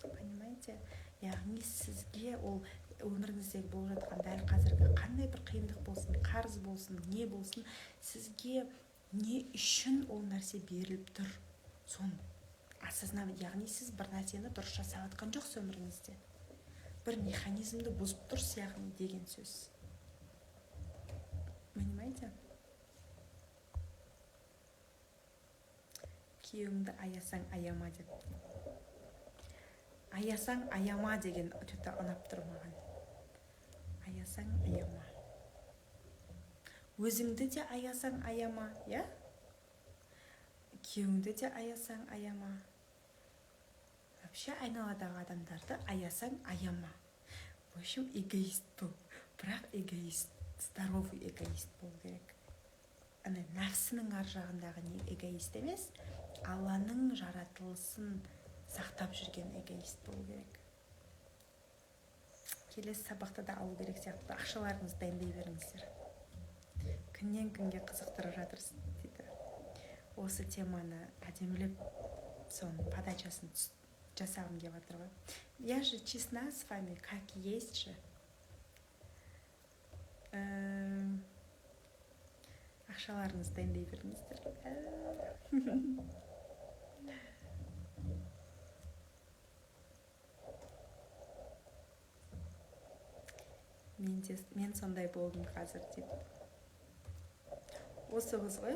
понимаете? Яғни сізге ол өміріңіздегі болып жатқан дәл қазіргі қандай бір қиындық болсын, қарыз болсын, не болсын, сізге не үшін ол нәрсе беріліп тұр, соны осознавать. Яғни сіз бір нәрсені дұрыс жасап жатқан жоқсыз өміріңізде, бір механизмді бұзып тұрсыз, яғни, деген сөз, понимаете? Күйеуіңді аясаң, аяма деп, аясаң, аяма деген че то ұнап тұр маған. Аясаң, аяма, өзіңді де аясаң, аяма, иә, күйеуіңді де аясаң, аяма, вообще айналадағы адамдарды аясаң, аяма. В общем, эгоист бол, бірақ эгоист, здоровый эгоист болу керек. Ана нәпсінің ар жағындағы не эгоист емес, Алланың жаратылысын сақтап жүрген эгоист болу керек. Келесі сабақта да алу керек сияқты. Ақшаларыңызды дайындай беріңіздер. Күннен күнге қызықтырып жатырсыз дейді. Осы теманы әдемілеп, соның подачасын жасағым келіп жатыр ғой. Я же честна с вами, как есть же. Ақшаларыңызды дайындай беріңіздер. Мен де, мен сондай болдым қазір дейді. Осы қыз ғой,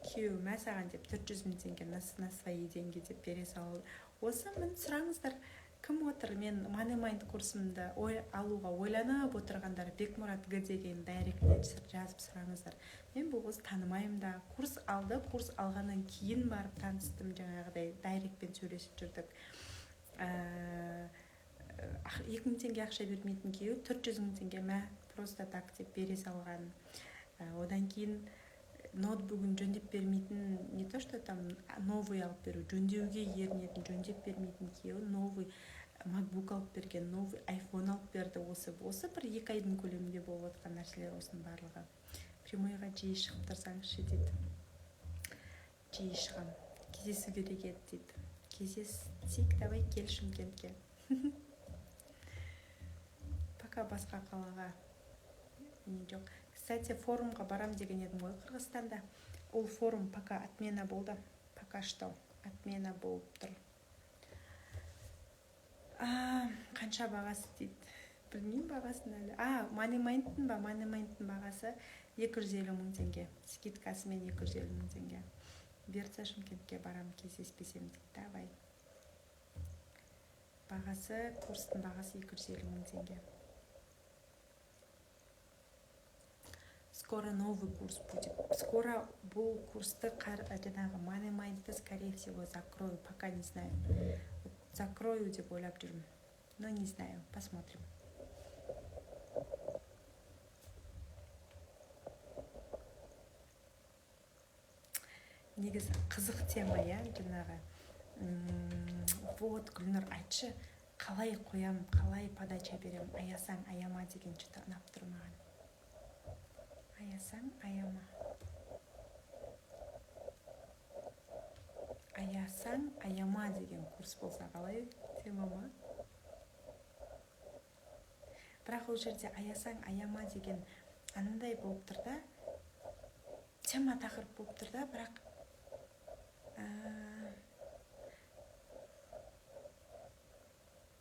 күйеуі мә саған деп 400 000 теңге на свои деньги деп бере салды. Осы мін сұраңыздар, кім отыр? Мен Money Mind курсымды алуға ойланып отырғандар, Бекмұрат Г деген директіне жазып сұраңыздар. Мен бұл қызды танымаймын да. Курс алды, курс алғаннан кейін барып таныстым, жаңағыдай директпен сөйлесіп жүрдік. 2000 теңге ақша бермейтін күйеуі 400 000 теңге мә, просто так деп бере салған. Одан кейін ноутбугін жөндеп бермейтін, не то что там новый алып беру, жөндеуге ерінетін, жөндеп бермейтін күйеуі новый MacBook алып берген, новый iPhone алып берді. Осы бір 2 айдың көлемінде болып жатқан нәрселер осының барлығы. Прямойға жиі шығып тұрсаңызшы дейді. Жиі шығам. Кездесу керек еді дейді. Кездессек, давай, кел Шымкентке. Пока басқа қалаға не жоқ. Кстати, форумға барам деген едім ғой Қырғызстанда. Ол форум пока отмена болды. Пока что отмена болып тұр. Қанша бағасы дейді. Білмеймін бағасын әлі. Money Mind'тың ба? Money Mind'тың бағасы 250 мың теңге. Скидкасымен 250 мың теңге. Бұйыртса, Шымкентке барам, кездеспесем дейді. Давай. Бағасы, курстың бағасы 250 мың теңге. Скоро новый курс будет. Скоро бұл курсты, жаңағы Money Mind'ты, скорее всего, закрою. Пока не знаю. Вот закрою деп ойлап жүрмін. Но не знаю, посмотрим. Негізі қызық тема, иә, жаңағы. Вот, Гүлнұр, айтшы, қалай қоям, қалай подача берем? Аясаң, аяма деген что-то ұнап тұр маған. Аясаң, аяма. Аясаң, аяма деген курс болса қалай, тема ма? Бірақ ол жерде аясаң, аяма деген анандай болып тұр да, тема, тақырып болып тұр да, бірақ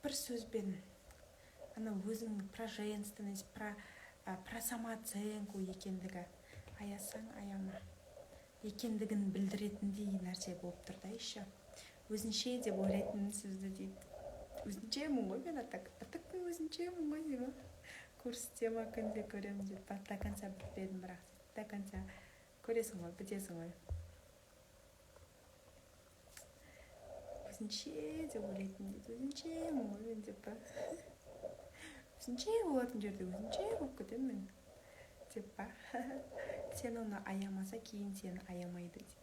бір сөзбен ана өзің про женственность, про самооценку екендігі, аясаң, аяма екендігін білдіретіндей нәрсе болып тұр да. Еще өзінше деп ойлайтын сізді дейді. Өзіншемін ғой мен, а так, а так мен өзіншемін ғой деймін. Курс тема, күнде көремін дейді. До конца бітпедім бірақ дейді. До конца көресің ғой, бітесің ғой. Өзінше деп ойлайтын дейді. Өзіншемін ғой мен деп па? Өзінше болатын жерде өзінше болып кетемін мен деп па? Сен оны аямаса, кейін сені аямайды дейді.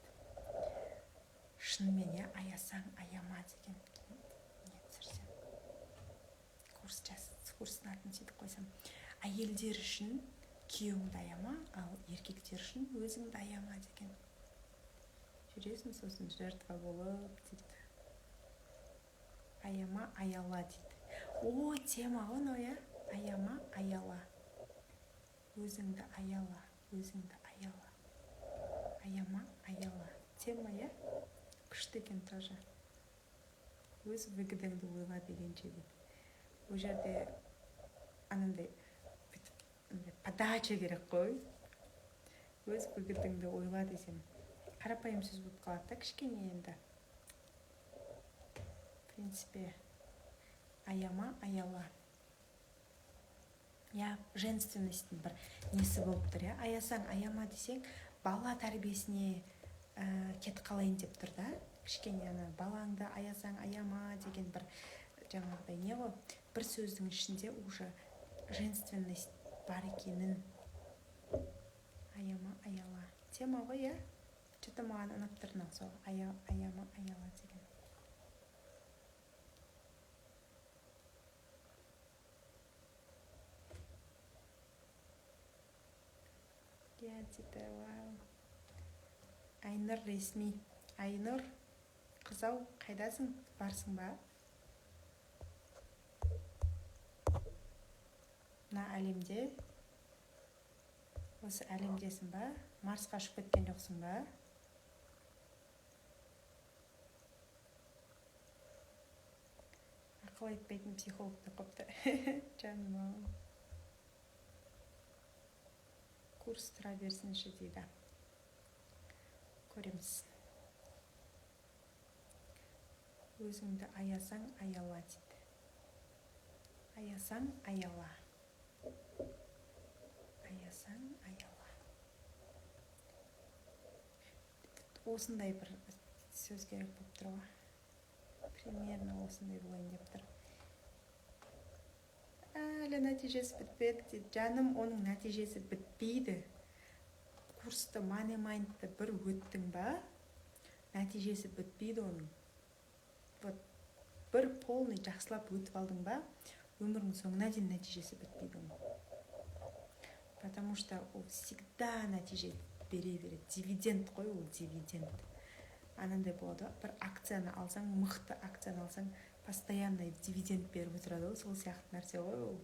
Шынымен, иә, аясаң, аяма деген не түсірсем, курс жаз, курстың атын сөйтіп қойсам: әйелдер үшін күйеуіңді аяма, ал еркектер үшін өзіңді аяма деген. Жүресің сосын жертва болып дейді. Аяма, аяла дейді. О, тема ғой мынау, иә. Аяма, аяла, өзіңді аяла, өзіңді аяла. Аяма, аяла, тема, иә, күшті екен тоже. Өз выгодаңды ойла дегенше дейді. Ол жерде анандай бүйтіп андай подача керек қой. Өз выгодаңды ойла десем, қарапайым сөз болып қалады да кішкене енді. В принципе, аяма, аяла, иә, женственностьтің бір несі болып тұр, иә. Аясаң, аяма десең, бала тәрбиесіне кетіп қалайын деп тұр да кішкене. Ана балаңды аясаң, аяма деген бір жаңағыдай не ғой, бір сөздің ішінде уже женственность бар екенін. Аяма, аяла. Тема ғой, иә? Че-то маған ұнап тұр мынау, сол аяма, аяла деген. Иә, дейді. Вау, Айнұр ресми. Айнұр, қыз-ау, қайдасың, барсың ба мына әлемде? Осы әлемдесің ба? Марсқа ұшып кеткен жоқсың ба? Ақыл айтпайтын психолог деп қойыпты. Жаным ау, курс тұра берсінші дейді. Көреміз. Өзіңді аясаң, аяла дейді. Аясаң, аяла, аясаң, аяла. Осындай бір сөз керек болып тұр ғой, примерно осындай болайын деп тұр. Әлі нәтижесі бітпеді дейді. Жаным, оның нәтижесі бітпейді. Курсты, Money Mind ты бір өттің ба, нәтижесі бітпейді оның. Вот бір полный жақсылап өтіп алдың ба, өміріңнің соңына дейін нәтижесі бітпейді оның, потому что ол всегда нәтиже бере береді. Дивиденд қой ол, дивиденд. Анандай болады ғой, бір акцияны алсаң, мықты акцияны алсаң, постоянно дивиденд беріп отырады ғой, сол сияқты нәрсе ғой ол.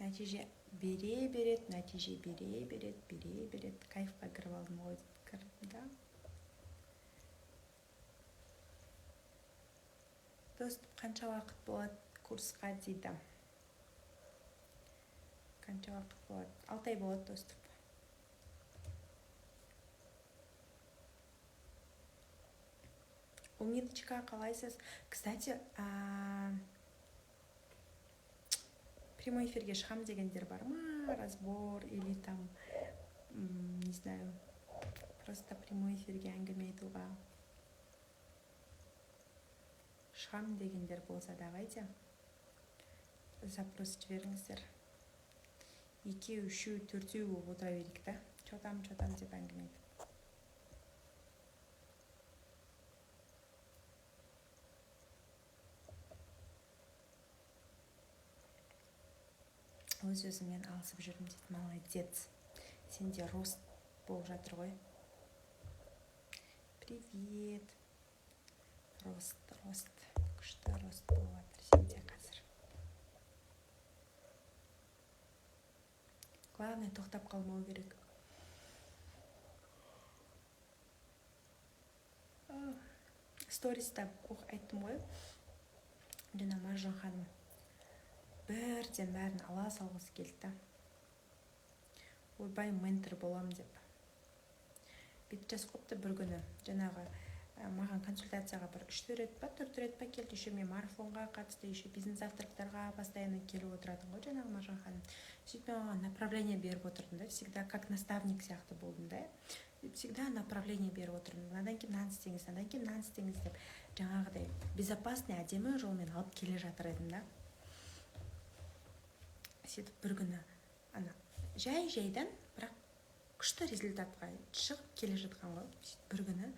Нәтиже бере береді, нәтиже бере береді, бере береді. Кайфқа кіріп алдым ғой дейді. Кірдім да. Доступ қанша уақыт болады курсқа дейді. Қанша уақыт болады? 6 ай болады доступ. Умидочка, қалайсыз? Кстати, прямой эфирге шығам дегендер бар ма? Разбор или там, не знаю, просто прямой эфирге әңгіме айтуға шығам дегендер болса, давайте, запрос жіберіңіздер. Екеу, үшеу, төртеу болып отыра берейік та, че там, че там деп әңгіме айтып. Өз өзіммен алысып жүрмін дейді. Молодец, сенде рост болып жатыр ғой. Привет. Рост, рост, күшті рост болып жатыр сенде қазір. Главное, тоқтап қалмау керек. Сториста айттым ғой, жаңа Маржан ханым бірден бәрін ала салғысы келді да, ойбай, ментор боламын деп бүйтіп жазып қойыпты. Бір күні жаңағы маған консультацияға бір үш рет па, төрт рет па келді. Еще мен марафонға қатысты, еще бизнес завтрактарға постоянно келіп отыратын ғой жаңағы Маржан ханым. Сөйтіп мен оған направление беріп отырдым да, всегда как наставник сияқты болдым да, всегда направление беріп отырдым: мынадан кейін мынаны істеңіз, мынадан кейін мынаны істеңіз деп. Жаңағыдай безопасный, әдемі жолмен алып келе жатыр едім да. Сөйтіп бір күні ана жай жайдан, бірақ күшті результатқа шығып келе жатқан ғой. Сөйтіп бір күні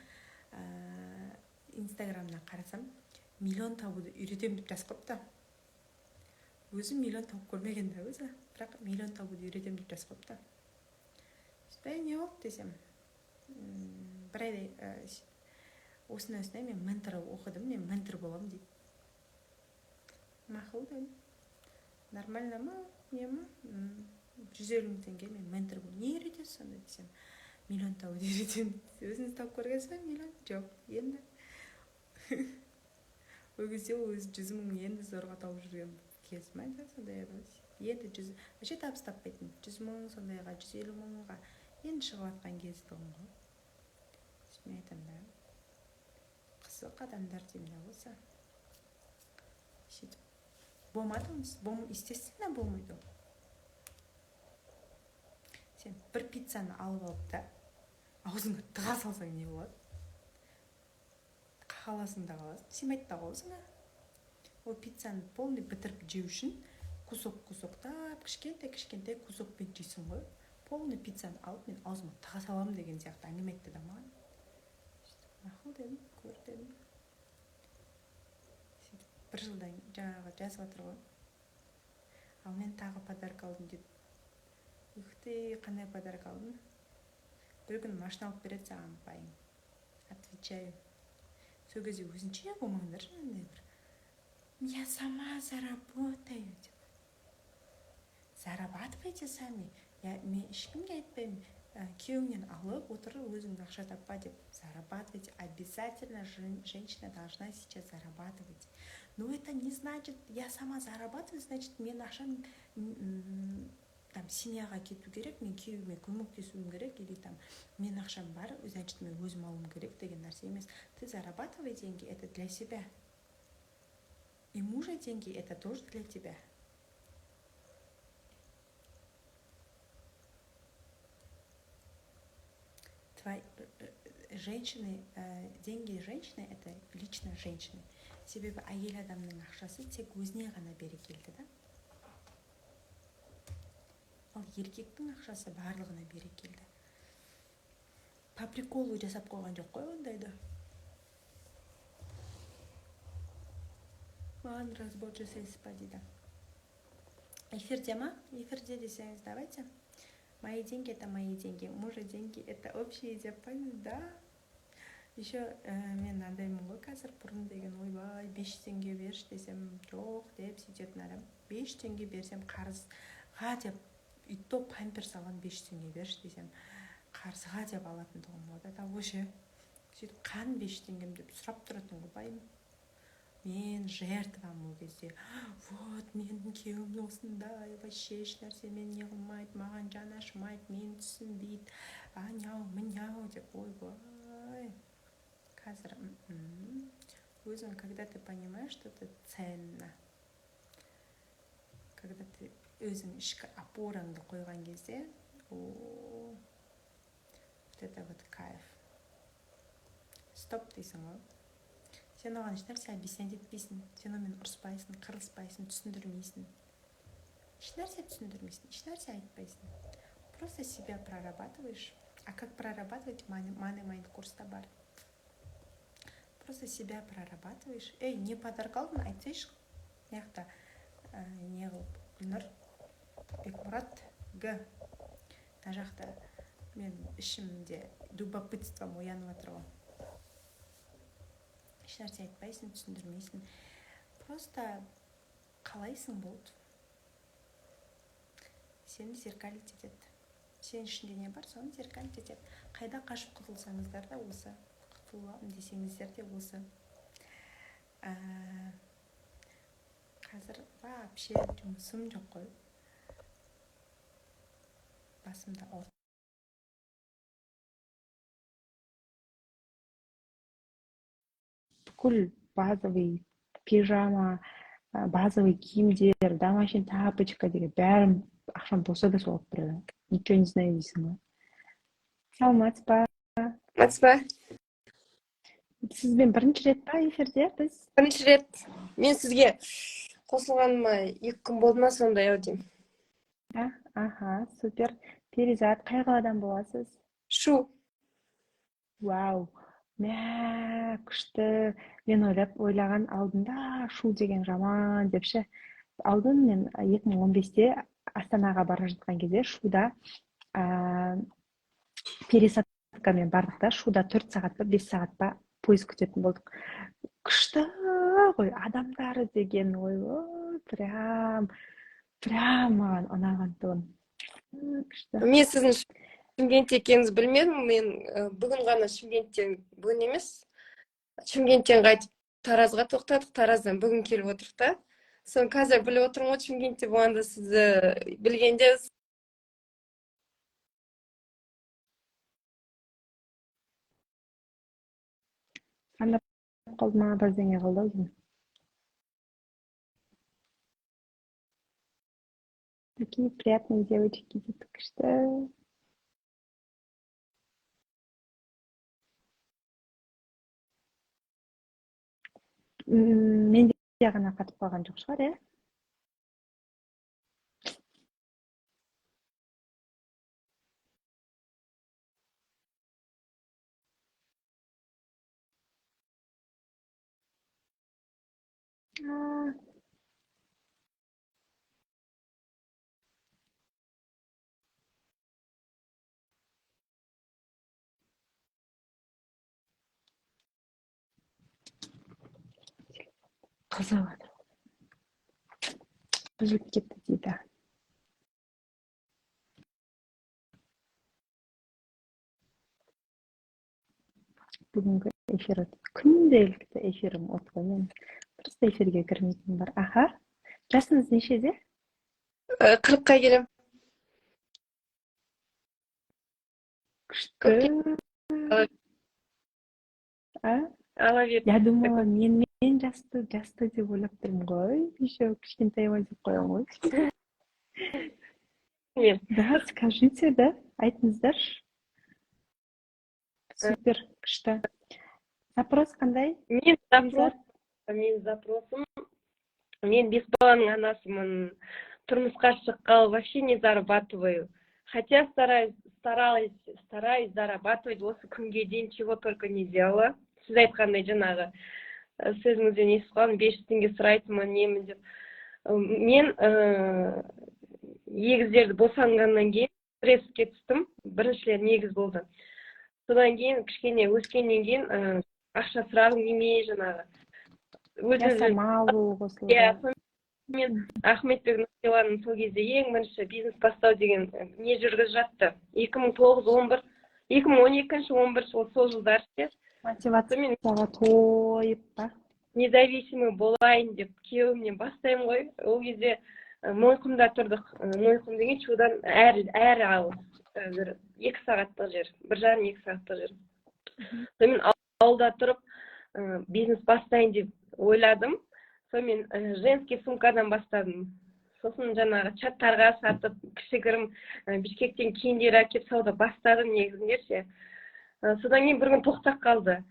инстаграмына қарасам, миллион табуды үйретемін деп жазып қойыпты. Өзі миллион тауып көрмеген да өзі, бірақ миллион табуды үйретемін деп жазып қойыпты. Сөйтіп, әй, не болды десем, бір айдай осындай осындай мен ментор оқыдым, мен ментор боламын дейді. Мақұл дедім, нормально ма, не ма, 150 000 теңге, мен ментор боламын. Не үйретесіз сонда десем, миллион табуды үйретемін. Өзіңіз тауып көргенсіз ба миллион? Жоқ. Енді ол кезде ол өзі 100 000 енді зорға тауып жүрген кез ма да, сондай еді ғой. Енді 100, вообще табыс таппайтын, 100 000 сондайға, 150 000-ға енді шығып жатқан кезі тұғын ғой. Сөйтіп мен айтамын да, қызық адамдар деймін да осы. Сөйтіп болмады онысы. Естественно, болмайды ол. Сен бір пиццаны алып алып та, аузыңа тыға салсаң, не болады? Қаласың да қаласың, сыймайды да ғой аузыңа. Ол пиццаны полный бітіріп жеу үшін кусок кусоктап, кішкентай кішкентай кусокпен жейсің ғой. Полный пиццаны алып, мен аузыма тыға саламын деген сияқты әңгіме айтты да маған. Мақұл дедім, көр дедім. Сөйтіп бір жылдан жаңағы жазып жатыр ғой. Ал мен тағы подарок алдым дейді. Ух ты, қандай подарок алдың? Бір күні машина алып береді саған байың, отвечаю. Сол кезде өзінше болмаңдаршы, андай бір «я сама заработаю» деп. Зарабатывайте сами. Я, мен ешкімге айтпаймын, күйеуіңнен алып отыр, өзің ақша таппа деп. Зарабатывайте обязательно. Женщина должна сейчас зарабатывать. Но это не значит, я сама зарабатываю, значит, мен ақшам там семьяға кету керек, мен күйеуіме көмектесуім керек, или там мен ақшам бар, значит, мен өзім алуым керек деген нәрсе емес. Ты зарабатывай деньги, это для себя, и мужа деньги, это тоже для тебя. Твои женщины, деньги женщины — это лично женщины. Себебі әйел адамның ақшасы тек өзіне ғана берекелді да, ал еркектің ақшасы барлығына берекелді. По приколу жасап қойған жоқ қой ондайды. Маған разбор жасайсыз ба дейді. Эфирде ма? Эфирде десеңіз, давайте. Мои деньги — это мои деньги, мужа деньги — это общие деп па? Да. Еще мен андаймын ғой қазір. Бұрын деген ойбай, 500 теңге берші десем, жоқ деп сөйтетін адам. 500 теңге берсем, қарызға деп, и то памперс алған 500 теңге берші десем, қарызға деп алатын тұғын ғой да вообще. Сөйтіп қан 500 теңгем деп сұрап тұратын ғой байым. Мен жертвамын ол кезде. Вот менің күйеуім осындай, вообще ешнәрсемен не қылмайды, маған жаны ашымайды, мені түсінбейді, анау мынау деп. Ойбай, қазір өзің, когда ты понимаешь, что ты ценна, когда ты өзің ішкі опораңды қойған кезде, о, вот это вот кайф. Стоп дейсің ғой. Сен оған ешнәрсе объяснять етпейсің, сен онымен ұрыспайсың, қырылыспайсың, түсіндірмейсің, ешнәрсе түсіндірмейсің, ешнәрсе айтпайсың. Просто себя прорабатываешь. А как прорабатывать, Money Mind курста бар. Просто себя прорабатываешь. Ей, не подарок алдың, айтсайшы мына жақта. Не қылып, Гүлнұр Бекмұрат г, мына жақта мен ішімде любопытством оянып жатыр ғой. Ешнәрсе айтпайсың, түсіндірмейсің, просто қалайсың, болды. Сені зеркалить етеді. Сен ішінде не бар, соны зеркалить етеді. Қайда қашып құтылсаңыздар да осы, құтыламын десеңіздер де осы. Қазір вообще жұмысым жоқ қой, басымда ауырып. Бүкіл базовый пижама, базовый киімдер, домашний тапочка деген бәрін ақшам болса да, сол алып беремін. Ничего не знаю дейсің ғой. Саламатсыз ба? Саламатсыз ба? Сізбен бірінші рет па эфирде біз? Бірінші рет. Мен сізге қосылғаныма 2 күн болды ма, сондай ау деймін. Да, аха, супер. Перизат, қай қаладан боласыз? Шу. Вау, мә, күшті. Мен ойлап, ойлаған алдында, Шу деген жаман деп ше. Алдын мен 2015-те Астанаға бара жатқан кезде Шуда пересадкамен бардық та, Шуда 4 сағат па, 5 сағат па пойыз күтетін болдық. Күшті ғой адамдары деген, ойбой, прям прям маған ұнаған тұғын, күшті. Мен сіздің Шымкентте екеніңізді білмедім. Мен бүгін ғана Шымкенттен, бүгін емес, Шымкенттен қайтып Таразға тоқтадық, Тараздан бүгін келіп отырмық та. Соны қазір біліп отырмын ғой. Шымкентте болғанда, сізді білгенде. Звондап қалды ма, бірдеңе қылды ау деймін. Такие приятные девочки дейді, күшті. Менде ғана қатып қалған жоқ шығар, иә? А, қызып жатыр, үзіліп кетті дейді. Бүгінгі эфир, күнделікті эфирім от қой, мен просто эфирге кірмейтінім бар. Аха, жасыңыз нешеде? 40-қа келемін. Күшті. А? Ала бер. Я думала, менімен жасты деп ойлап тұрмын ғой, еще кішкентай ма деп қоямын ғой. Мен Да, скажите, да, айтыңыздаршы. Супер, күшті. Запрос қандай? Мен запрос, менің запросым: мен бес баланың анасымын, тұрмысқа шыққалы вообще не зарабатываю, хотя стараюсь, старалась, стараюсь зарабатывать. Осы күнге дейін чего только не делала. Сіз айтқандай, жаңағы сөзіңізден естіп қалдым, 500 теңге сұрайтынмын, немін деп. Мен егіздерді босанғаннан кейін стресске түстім. Біріншілер негіз болды. Содан кейін кішкене өскеннен кейін ақша сұрағым келмей, жаңағы өз өзім Жасама алу қосылды. Иә, сонымен Ахметбек Нұрсиланың сол кезде ең бірінші «Бизнес бастау» деген не жүргізіп жатты, 2009, 11, 2012-, 11-, ол сол жылдары ше. Мотивацияға Сонымен тойып па? Независимый болайын деп күйеуімнен бастаймын ғой. Ол кезде Мойынқұмда тұрдық. Мойынқұм деген Шудан әрі алыс, бір 2 сағаттық жер, 1,5-2 сағаттық жер. Сонымен ауылда тұрып, бизнес бастайын деп ойладым. Сонымен женский сумкадан бастадым. Сосын жаңағы чаттарға сатып, кішігірім Бішкектен киімдер әкеліп, сауда бастадым негізінде ше. Содан кейін бір күн тоқтап қалды.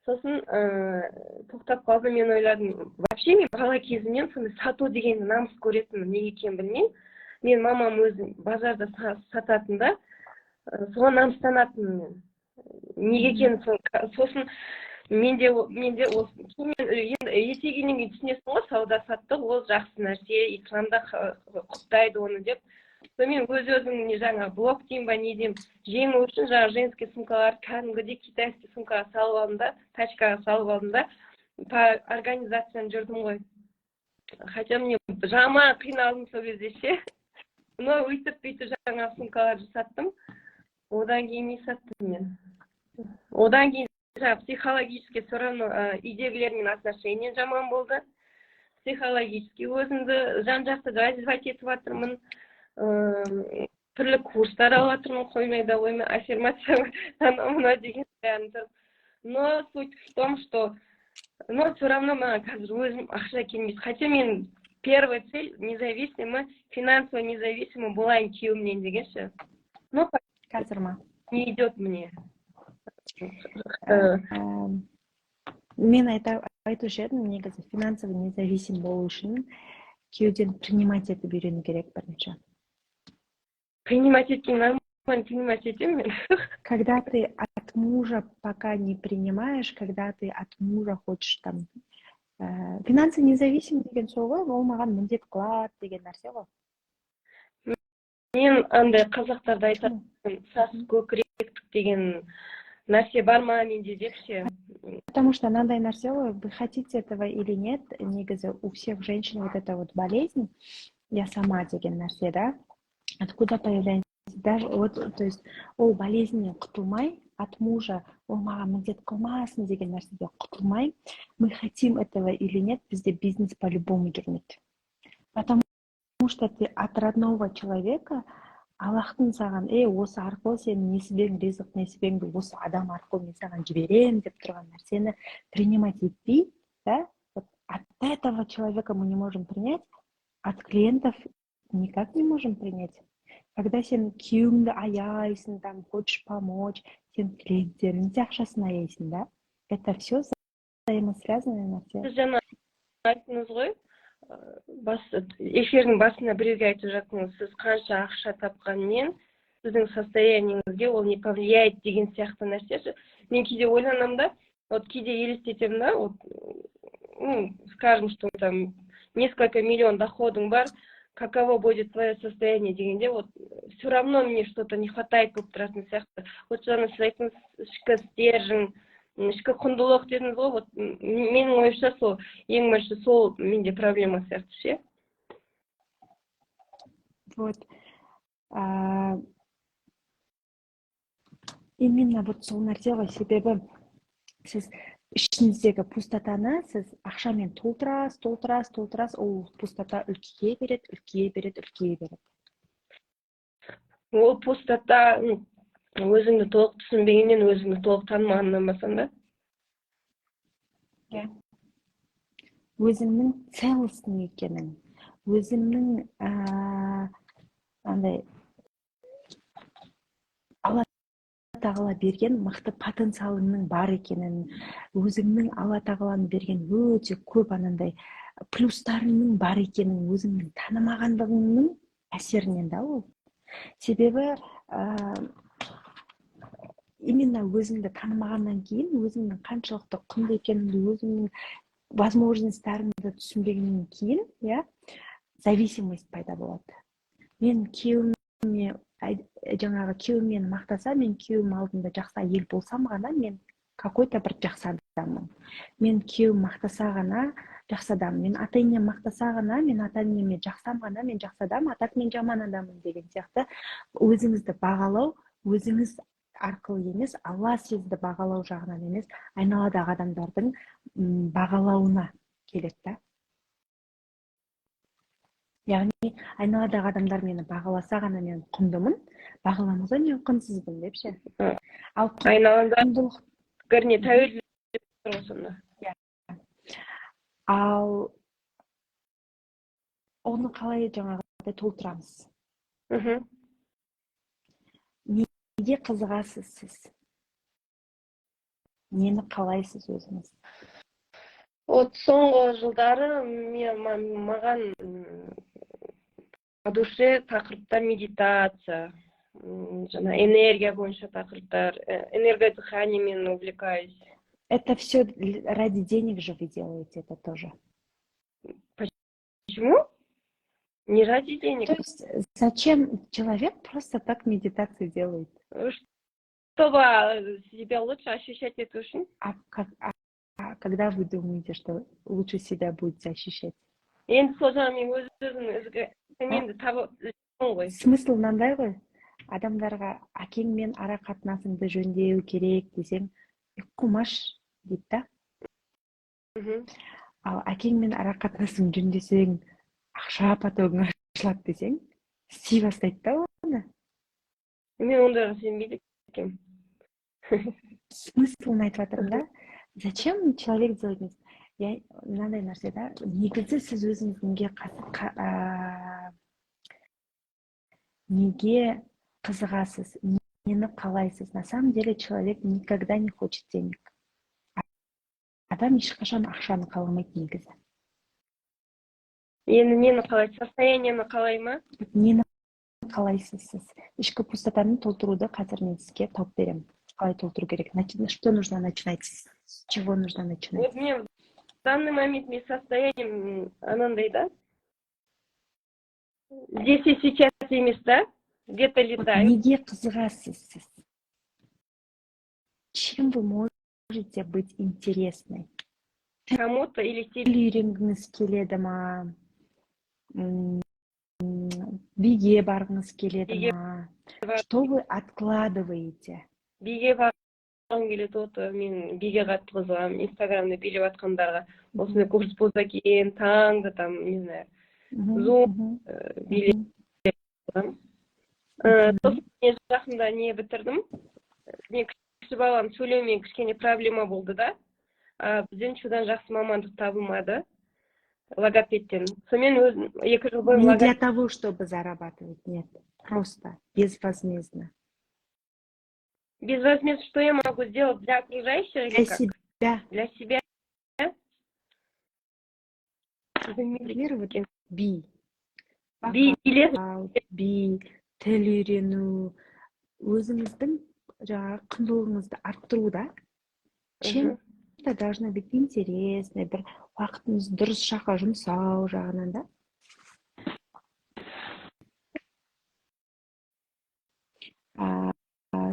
Сосын тоқтап қалды. Мен ойладым, вообще мен бала кезімнен сондай сату дегенді намыс көретінмін, неге екенін білмеймін. Мен мамам өзі базарда сататын да, соған намыстанатынмын мен, неге екенін. Сосын менде ол кейін енді есейгеннен кейін түсінесің ғой, сауда саттық ол жақсы нәрсе, исламда құптайды оны деп. Сонымен өз өзім не, жаңағы блок деймін ба, не деймін, жеңу үшін жаңағы женский сумкаларды кәдімгідей китайский сумкаға салып алдым да, тачкаға салып алдым да, по организацияны жүрдім ғой. Хотя мне жаман қиналдым сол кезде ше, но өйтіп бүйтіп жаңағы сумкаларды саттым. Одан кейін не саттым мен? Одан кейін жаңағы психологически все равно үйдегілермен отношение жаман болды. Психологически өзімді жан жақты развивать етіп жатырмын, түрлі курстар алып жатырмын, қоймай да қоймай, аффирмация, анау мынау деген бәрін тұрып. Но суть в том, что, но все равно маған қазір өзім ақша келмейді. Хотя мен первая цель независимый, финансово независимый болайын күйеуімнен деген ше, но Қазір ма? не идет мне. Мен айтушы едім, негізі финансово независим болу үшін күйеуден принимать етіп үйрену керек бірінші. Принимать еткен нормально, принимать етемін мен. Когда ты от мужа пока не принимаешь, когда ты от мужа хочешь там финансово независим деген сол ғой, ол маған міндет қылады деген нәрсе ғой. Мен андай, қазақтарда айтады, сас көкіректік деген нәрсе бар ма менде деп ше. Потому что мынандай нәрсе ғой, вы хотите этого или нет, негізі у всех женщин вот эта вот болезнь «я сама» деген нәрсе да, откуда появляется даже вот, то есть ол болезньнен құтылмай, от мужа ол маған міндет қылмасын деген нәрседен құтылмай, мы хотим этого или нет, бізде бизнес по-любому жүрмейді. Потому что ты от родного человека, Аллахтың саған осы арқылы сенің несібең, ризық несібеңді осы адам арқылы мен саған жіберемін деп тұрған нәрсені принимать етпей, да, вот от этого человека мы не можем принять, от клиентов никак не можем принять. Когда сен күйеуіңді аяйсың, там хочешь помочь, сен клиенттеріңнің де ақшасын аяйсың да, это все. Взаимосвязанный нәрсе. Сіз жаңа айттыңыз ғой, бас эфирдің басында біреуге айтып жаттыңыз, сіз қанша ақша тапқанмен, сіздің состояниеңізге ол не повлияет деген сияқты нәрсе. Мен кейде ойланамын да, вот кейде елестетемін да, вот, ну, скажем, что там несколько миллион доходың бар, каково будет твое состояние дегенде, вот все равно мне что-то не хватает болып тұратын сияқты. Вот жаңа сіз айттыңыз, ішкі стержень, ішкі құндылық дедіңіз ғой. Вот менің ойымша, сол ең бірінші сол менде проблема сияқты ше. Вот именно, вот сол нәрсе ғой. Себебі сіз ішіңіздегі пустотаны сіз ақшамен толтырасыз, толтырасыз, толтырасыз, ол пустота үлкейе береді, үлкейе береді, үлкейе береді. Ол пустота өзіңді толық түсінбегеннен, өзіңді толық танымағаннан ба сонда? Иә, өзіңнің целостный екенің, өзіңнің андай Алла Тағала берген мықты потенциалыңның бар екенін, өзіңнің Алла Тағаланың берген өте көп анандай плюстарыңның бар екенін өзіңнің танымағандығыңның әсерінен да ол. Себебі именно өзіңді танымағаннан кейін, өзіңнің қаншалықты құнды екеніңді, өзіңнің возможностьтарыңды түсінбегеннен кейін, иә, зависимость пайда болады. Мен күйеуіме, жаңағы күйеуім мені мақтаса, мен күйеуім алдында жақсы әйел болсам ғана, мен какой-то бір жақсы адаммын. Мен күйеуім мақтаса ғана жақсы адаммын. Мен ата енем мақтаса ғана, мен ата енеме жақсам ғана, мен жақсы адаммын, а так мен жаман адаммын деген сияқты. Өзіңізді бағалау өзіңіз арқылы емес, Алла сізді бағалау жағынан емес, айналадағы адамдардың бағалауына келеді да. Яғни айналадағы адамдар мені бағаласа ғана, мен құндымын, бағаламаса, мен құнсызбын деп ше. Ал Айналаңда құндылық пікіріне тәуелді ғой сонда. Иә. Ал оны қалай жаңағыдай толтырамыз? Неге қызығасыз сіз? Нені қалайсыз өзіңіз? Вот соңғы жылдары мен маған по душе тақырыптар медитация, жаңа энергия бойынша тақырыптар, энергодыханиемен увлекаюсь. Это все ради денег же вы делаете это тоже. Почему? Не ради денег. То есть зачем человек просто так медитацию делает? Чтобы себя лучше ощущать эту жизнь. А когда вы думаете, что лучше себя будете ощущать? Енді сол жаңа мен өз өзімнің енді табып ғой. Смысл мынандай ғой: адамдарға әкеңмен ара қатынасыңды жөндеу керек десең, қумаш дейді да. Ал әкеңмен ара қатынасыңды жөндесең, ақша потогың ашылады десең, істей бастайды да оны. Мен ондайға сенбейді екенмін. Смыслын айтып жатырмын да, зачем человек делает. Я мынандай нәрсе да, негізі сіз өзіңіз неге қызығасыз, нені қалайсыз? На самом деле человек никогда не хочет денег. Адам ешқашан ақшаны қаламайды негізі. Енді нені қалайды? Состояниені қалай ма? Нені қалайсыз сіз? Ішкі пустотаны толтыруды қазір мен сізге тауып беремін, қалай толтыру керек, что нужно начинать, с чего нужно начинать. Вот мне в данный момент мен состоянием анандай да, здесь и сейчас емес да, где-то летаю. Неге қызығасыз сіз? Чем вы можете быть интересной? Кому-то или себе? Тіл үйренгіңіз келеді ма? Биге барғыңыз келеді Биге ма? Что вы откладываете? Биге барғым келеді. Вот мен биге қатты қызығамын, инстаграмда билеп жатқандарға осындай курс болса екен, таңғы там, не знаю, зум билеп. Сосын мен жақында не бітірдім, мен кіші балам сөйлеумен кішкене проблема болды да, бізден Шудан жақсы мамандық табылмады логопедтен. Сонымен өзім 2 жыл бойы Не для того, чтобы зарабатывать, нет, просто безвозмездно. Безвозмездно, что я могу сделать для окружающих или Для как? себя. Для себя. Например, вот би. Би билет. Вокал, би, тіл үйрену, өзіңіздің жаңағы құндылығыңызды арттыру да. Чем то должно быть интересно, бір уақытыңызды дұрыс жаққа жұмсау жағынан да.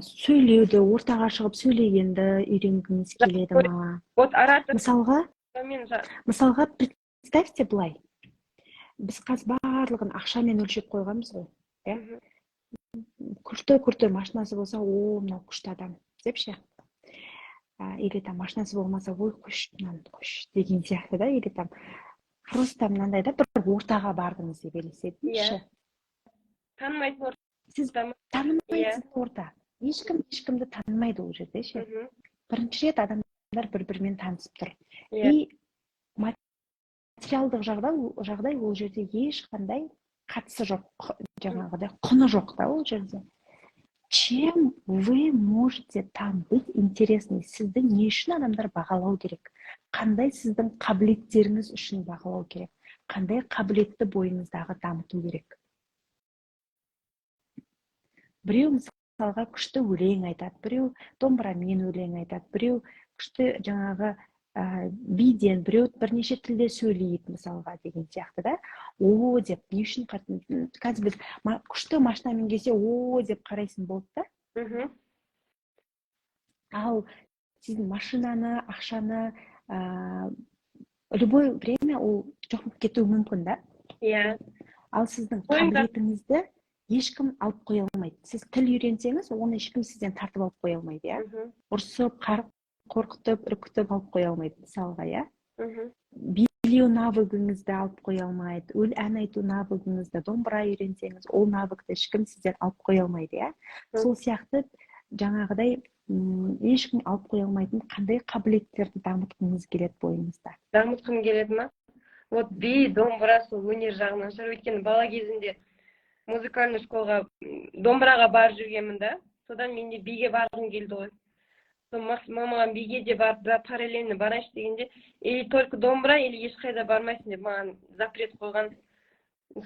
Сөйлеуді, ортаға шығып сөйлегенді үйренгіңіз келеді ма? Вот оратор. Мысалға, мен мысалға, представьте былай: біз қазір барлығын ақшамен өлшеп қойғанбыз ғой, иә? Күшті, крутой машинасы болса, о, мынау күшті адам деп ше, или там машинасы болмаса, ой, қойшы мынаны, қойшы деген сияқты да. Или там просто мынандай да, бір ортаға бардыңыз деп елестетіңізші. Иә, танымайтын Сіз орта ма? танымайтын орта, ешкім ешкімді танымайды ол жерде ше. Бірінші рет адамдар бір бірімен танысып тұр. И материалдық жағдай ол жерде ешқандай қатысы жоқ, жаңағыдай құны жоқ та ол жерде. Чем вы можете там быть интересный? Сізді не үшін адамдар бағалау керек? Қандай сіздің қабілеттеріңіз үшін бағалау керек? Қандай қабілетті бойыңыздағы дамыту керек? Біреу, мысалға, күшті өлең айтады, біреу домбырамен өлең айтады, біреу күшті жаңағы биден, біреу бірнеше тілде сөйлейді, мысалға, деген сияқты да. О деп не үшін қазір біз күшті машинамен келсе, о деп қарайсың, болды да. Ал сіздің машинаны, ақшаны любой время ол жоқ болып кетуі мүмкін да. Ал сіздің қабілетіңізді ешкім алып қоя алмайды. Сіз тіл үйренсеңіз, оны ешкім сізден тартып алып қоя алмайды, иә? Ұрсып, қорқытып, үркітіп алып қоя алмайды, мысалға, иә? Билеу навыгіңізді алып қоя алмайды, ән айту навыгіңізді, домбыра үйренсеңіз, ол навыкты ешкім сізден алып қоя алмайды, иә? Сол сияқты жаңағыдай ешкім алып қоя алмайтын қандай қабілеттерді дамытқыңыз келеді бойыңызда? Дамытқым келеді ма? Вот би, домбыра, сол өнер жағынан шығар. Өйткені бала кезімде музыкальный школаға домбыраға барып жүргенмін да. Содан мен де биге барғым келді ғой. Сол мамам биге де барып, да, параллельно барайыншы дегенде, или только домбыра, или ешқайда бармайсың деп маған запрет қойған.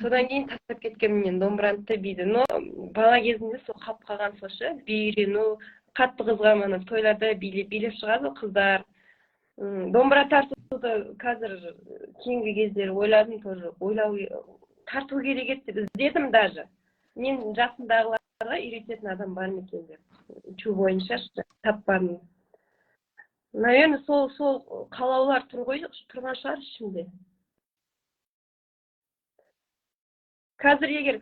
Содан кейін тастап кеткенмін мен домбыраны да, биді. Но бала кезімде сол қалып қалған, сол ше, би үйрену қатты қызығамын. Ана тойларда билеп шығады ғой қыздар. Домбыра тартуды қазір кейінгі кездері ойладым тоже, ойлау тарту керек еді деп іздедім даже. Мен жасымдағыларға үйрететін адам бар ма екен деп, Шу бойынша ше, таппадым. Наверное, сол қалаулар тұр ғой, тұрған шығар ішімде. Қазір егер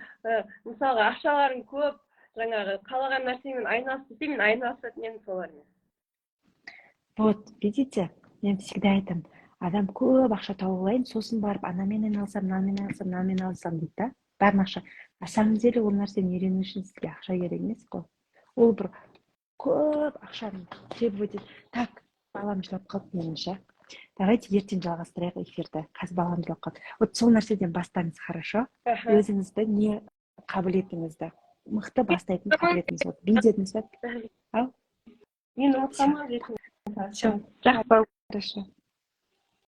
мысалға, ақшаларың көп, жаңағы қалаған нәрсеңмен айналыс десе, мен айналысатын едім солармен. Вот видите, мен всегда айтамын: адам көп ақша тауып алайын, сосын барып анамен айналысамын, мынамен айналысамын, мынамен айналысамын дейді да. Бәрін ақша. На самом деле ол нәрсені үйрену үшін сізге ақша керек емес қой, ол бір көп ақшаны требовать. Так, балам жылап қалды менің ше. Давайте ертең жалғастырайық эфирді, қазір балам жылап қалды. Вот сол нәрседен бастаңыз, хорошо? Өзіңізді не қабілетіңізді мықты бастайтын қабілетіңіз, вот би дедіңіз ба? Ау. Мен ұмытқанмын. Все. Жақсы. Хорошо.